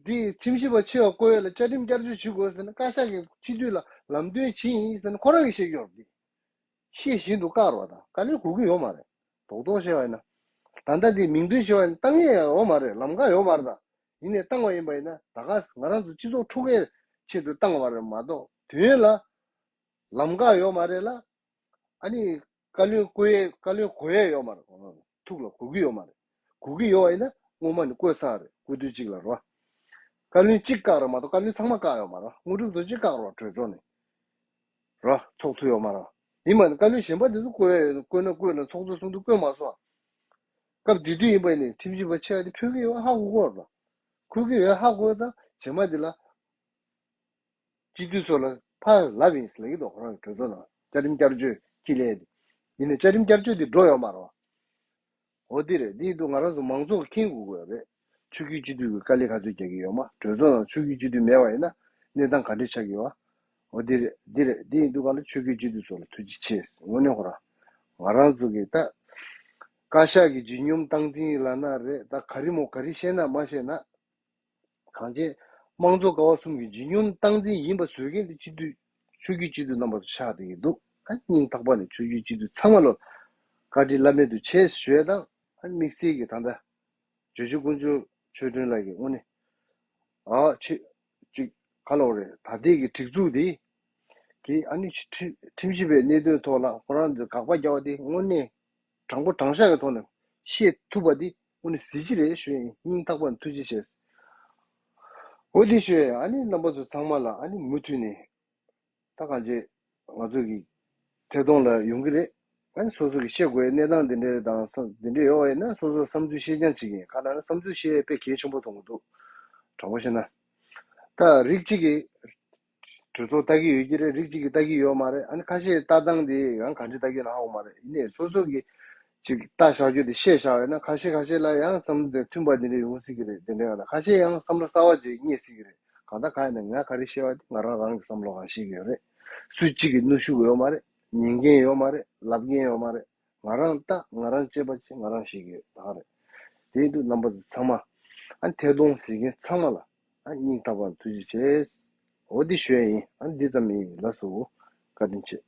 དེ་ཁྲིམས་ཞིབ་པ་ཆེ་བ་བསྐོ་ཡ་ལ་བཅའ་ཁྲིམས་བསྐྱར་བཅོས་བྱེད་དགོས་ཟེར་ན་བཀའ་ཤག་གིས་སྤྱི་འཐུས་ལ་ལམ་སྟོན་བྱེད་ཡིན་ཟེར་ན་ཁོ་རང་གིས་བཤད་ཀྱི་ཡོད་རེད། ཤེས་བཞིན་དུ་བཀག་རོགས་དང་བཀའ་ལན་གོ་གི་ཡོད་མ་རེད། རྡོག་རྡོག་བཤད་པ་ཡིན་ན། ད་ལྟ་དེ་མིང་འདོན་བྱེད་པ་ཡིན་ན་བཏང་ཡས་ཡོད་མ་རེད། ལམ་ཁ་ཡོད་མ་རེད་ད། ཡིན་ནས་བཏང་བ་ཡིན་པ་ཡིན་ན་ད་ག་ང་རང་ཚོ་སྤྱི་ཚོགས་འཁྲུག་ཡས་ཆེད་དུ་བཏང་བ་རེད་མ་གཏོགས་དོན་ལ་ལམ་ཁ་ཡོད་མ་རེད་ལ། ཨ་ནི། བཀའ་བློན་བསྐོ་ཡས་བཀའ་བློན་གོ་ཡས་ཡོད་མ་རེད། ཁོང་རང་ཐུགས་ལ་གོ་གི་ཡོད་མ་རེད། གོ་གི་ཡོད་པ་ཡིན་ན་སྔོན་མ་ནས་བསྐོས་ཚར་རེད། སྐུ་དུས་གཅིག་ལ་རོ། བཀའ་བློན་གཅིག་བཀག་ར་མ་གཏོགས་བཀའ་བློན་ཚང་མ་བཀག་ཡོད་མ་རེད། དངོས་གྲུབ་རྡོ་རྗེ་བཀག་རོགས་གྲོས་ཚོགས་ནས་རོ། ཚོགས་ཐུབ་ཡོད་མ་རེད། ཡིན་མ་ནི་བཀའ་བློན་གཞན་པ་དེ་ཚོ་བསྐོས་བསྐོས་ན་བསྐོས་ན་ཚོགས་གཙོ་གསུང་དུ་བསྐོས་མ་སོང་། སྐབས་དེ་དུས་ཡིན་པ་ཡིན་ནའི་ཁྲིམས་ཞིབ་པ་ཆེ་བ་དེ་ཕུད་ཀྱི་ཡོད་ཧ་གོ་གོ་ར། ཕུད་ཀྱི་ཡོད་ཧ་གོ་ཙང་རྗེས་མ་དེ་ལ། སྤྱི་འཐུས་ཚོ་ལ་ཕར་ལབ་ཡིན་ལབ་ཀྱི་འདུག་ཁོ་རང་གི་གྲོས་ཚོགས་ནང་བཅའ་ཁྲིམས་བསྐྱར་བཅོས་ཁྱི་ལས་དེ། ཡིན་ནའི་བཅའ་ཁྲིམས་བསྐྱར་བཅོས་དེ་འགྲོ་ཡོད་མ་རེད་བ། འོ་དེ་རེད། དེ་ཡིན་དུས་ང་རང་ཚོ་མང་ཚོགས་ཀྱིས་མཁྱེན་དགོས་ཀྱི་ཡོད་རེད། ཆོས་བརྒྱུད་སྤྱི་འཐུས་ཀྱིས་དཀའ་ལས་ག་ཚོད་རྒྱག་གི་ཡོད་མ། གྲོས་ཚོགས་ནང་ཆོས་བརྒྱུད་སྤྱི་འཐུས་མེད་པ་ཡིན་ན་གནས་སྟངས་ག་འདྲས་ཆགས་ཀྱི་ཡོད་བ། འོ་དེ་རེད། དེ་རེད། དེ་ཡིན་དུས་ག་ལ་ཆོས་བརྒྱུད་སྤྱི་འཐུས་ཚོ་ལ་ཐུགས་རྗེ་ཆེ། དངོས་གནས་ཁོ་རང་ང་རང་ཚོ་གི་ད་བཀའ་ཤག་གི་ལྗིད་སྙོམས་སྟངས་འཛིན་ལབ་ན་རེད། ད་ག་རེ་མོ་ག་རེ་བཤད་ན་མ་བཤད་ན། གང་ཅི། དམངས་གཙོ་ཀ་བ་གསུམ་གྱི་ལྗིད་སྙོམས་སྟངས་འཛིན་ཡིན་པ་བཟོ་མཁན་དེ་སྤྱི་འཐུས། ཆོས་བརྒྱུད་སྤྱི་འཐུས་རྣམ་པ་ཚོ་ཆགས་བསྡད་ཀྱི་འདུག་ཨ་སྙིང་ཐག་པ་ནས་ཆོས་བརྒྱུད་སྤྱི་འཐུས་ཚང་མ་ལ་བཀའ་དྲིན་བླ་མེད་དུ་ཆེ་ཞུ་ཡས་དང་། ཨ་དམིགས་བསལ་གྱི་ད་ལྟ་ཇོ་བོ་དཀོན་མཆོག་ཆོས་སྒྲོན་ལགས་ཀྱིས་དངོས་གནས་ཨ་ཆེ་ཅིག་ག་ལབ་དགོས་རེད། ད་ལྟའི་གི་སྒྲིག་འཛུགས་འདི་གི་ཨ་ནི་ཁྲིམས་ཁྲིམས་ཞིབ་པའི་གནད་དོན་ཐོག་ལ་ཁོ་རང་ཚོས་དགག་པ་རྒྱག་པ་འདི་དངོས་གནས་དྲང་པོ་དྲང་བཞག་གི་ཐོག་ནས་བཤད་ཐུབ་པ་འདི་དངོས་གནས་གཟི་བརྗིད་རེད་ཞུ་ཡིན། སྙིང་ཐག་པ་ནས་ཐུགས་རྗེ་ཆེ། འོ་འདི་ཞུ་ཡིན། ཨ་ནི་རྣམ་པ་ཚོ་ཚང་མ་ལ་ཨ་ནི་མུ་མཐུད་ནས་ད་གང་ཅི་ང་ཚོ་གི་ཐད་གཏོང་ལ་ཡོང་གི་རེད། ཨ་ནི་སོ་སོ་གི་བཤད་དགོས་གནས་སྟངས་འདི་འདྲ་དང་བསམ་འདི་འདྲ་ཡོད་པ་ཡིན་ན་སོ་སོ་བསམ་ཚུལ་བཤད་རྐྱང་བྱེད་ཀྱི་ཡིན། ག་ལ་ན་བསམ་ཚུལ་བཤད་ཡས་དཔེ་གལ་ཆེན་པོ་མཐོང་གི་འདུག་དྲང་པོ་བཤད་ན། ད་རིགས་གཅིག་གིས་གྲོས་ཚོགས་ལྟ་གི་ཡོད་ཀྱི་རེད། རིགས་གཅིག་གིས་ལྟ་གི་ཡོད་མ་རེད། ཨ་ནི་ཁ་ཤས་ལྟ་སྟངས་དེ་ཡང་ག་འདྲ་ལྟ་གི་ཡོད་ན་ཧ་གོ་མ་རེད། ཡིན་ནའི་སོ་སོ་གིས་ཅིག་ལྟ་བཞག་རྒྱུ་དེ་བཤད་བཞག་ཡོད་ན་ཁ་ཤས་ཁ་ཤས་ལ་ཡང་བསམ་བློ་མཐུན་པ་དེ་འདྲ་ཡོང་སྲིད་ཀྱི་རེད། དེ་འདྲ་ཡང་ན་ཁ་ཤས་ཡང་བསམ་བློ་གསར་བ་ཅིག་རྙེད་སྲིད་ཀྱི་རེད། གང་ལྟར་གང་ཡིན་ན་ང་ག་རེ་བཤད་པ་དེ་ང་རང་རང་གི་བསམ་བློ་གང་བཤད་ཀྱི་ཡོད་རེད། སུ་གཅིག་གིས་གནོན་ཤུགས་ཡོད་མ་རེད། ཉན་མཁན་ཡོད་མ་རེད། ལབ་མཁན་ཡོད་མ་རེད། ང་རང་ལྟ་ང་རང་དཔྱད་པ་བྱེད་ང་རང་ཤེས་ཀྱི་ཡོད་ད་ག་རེད། དེ་ཡིན་དུས་རྣམ་པ་ཚོ་ཚང་མ་ཨ་ཐད་གཏོང་ཟེར་མཁན་ཚང་མ་ལ་ཨ་སྙིང་ཐག་པ་ནས་ཐུགས་རྗེ་ཆེ། འོ་འདི་ཞུ་ཡ་ཡིན། ཨ་འདི་ཙམ་ཡིན། ལགས་སོ། བཀའ་དྲིན་ཆེ།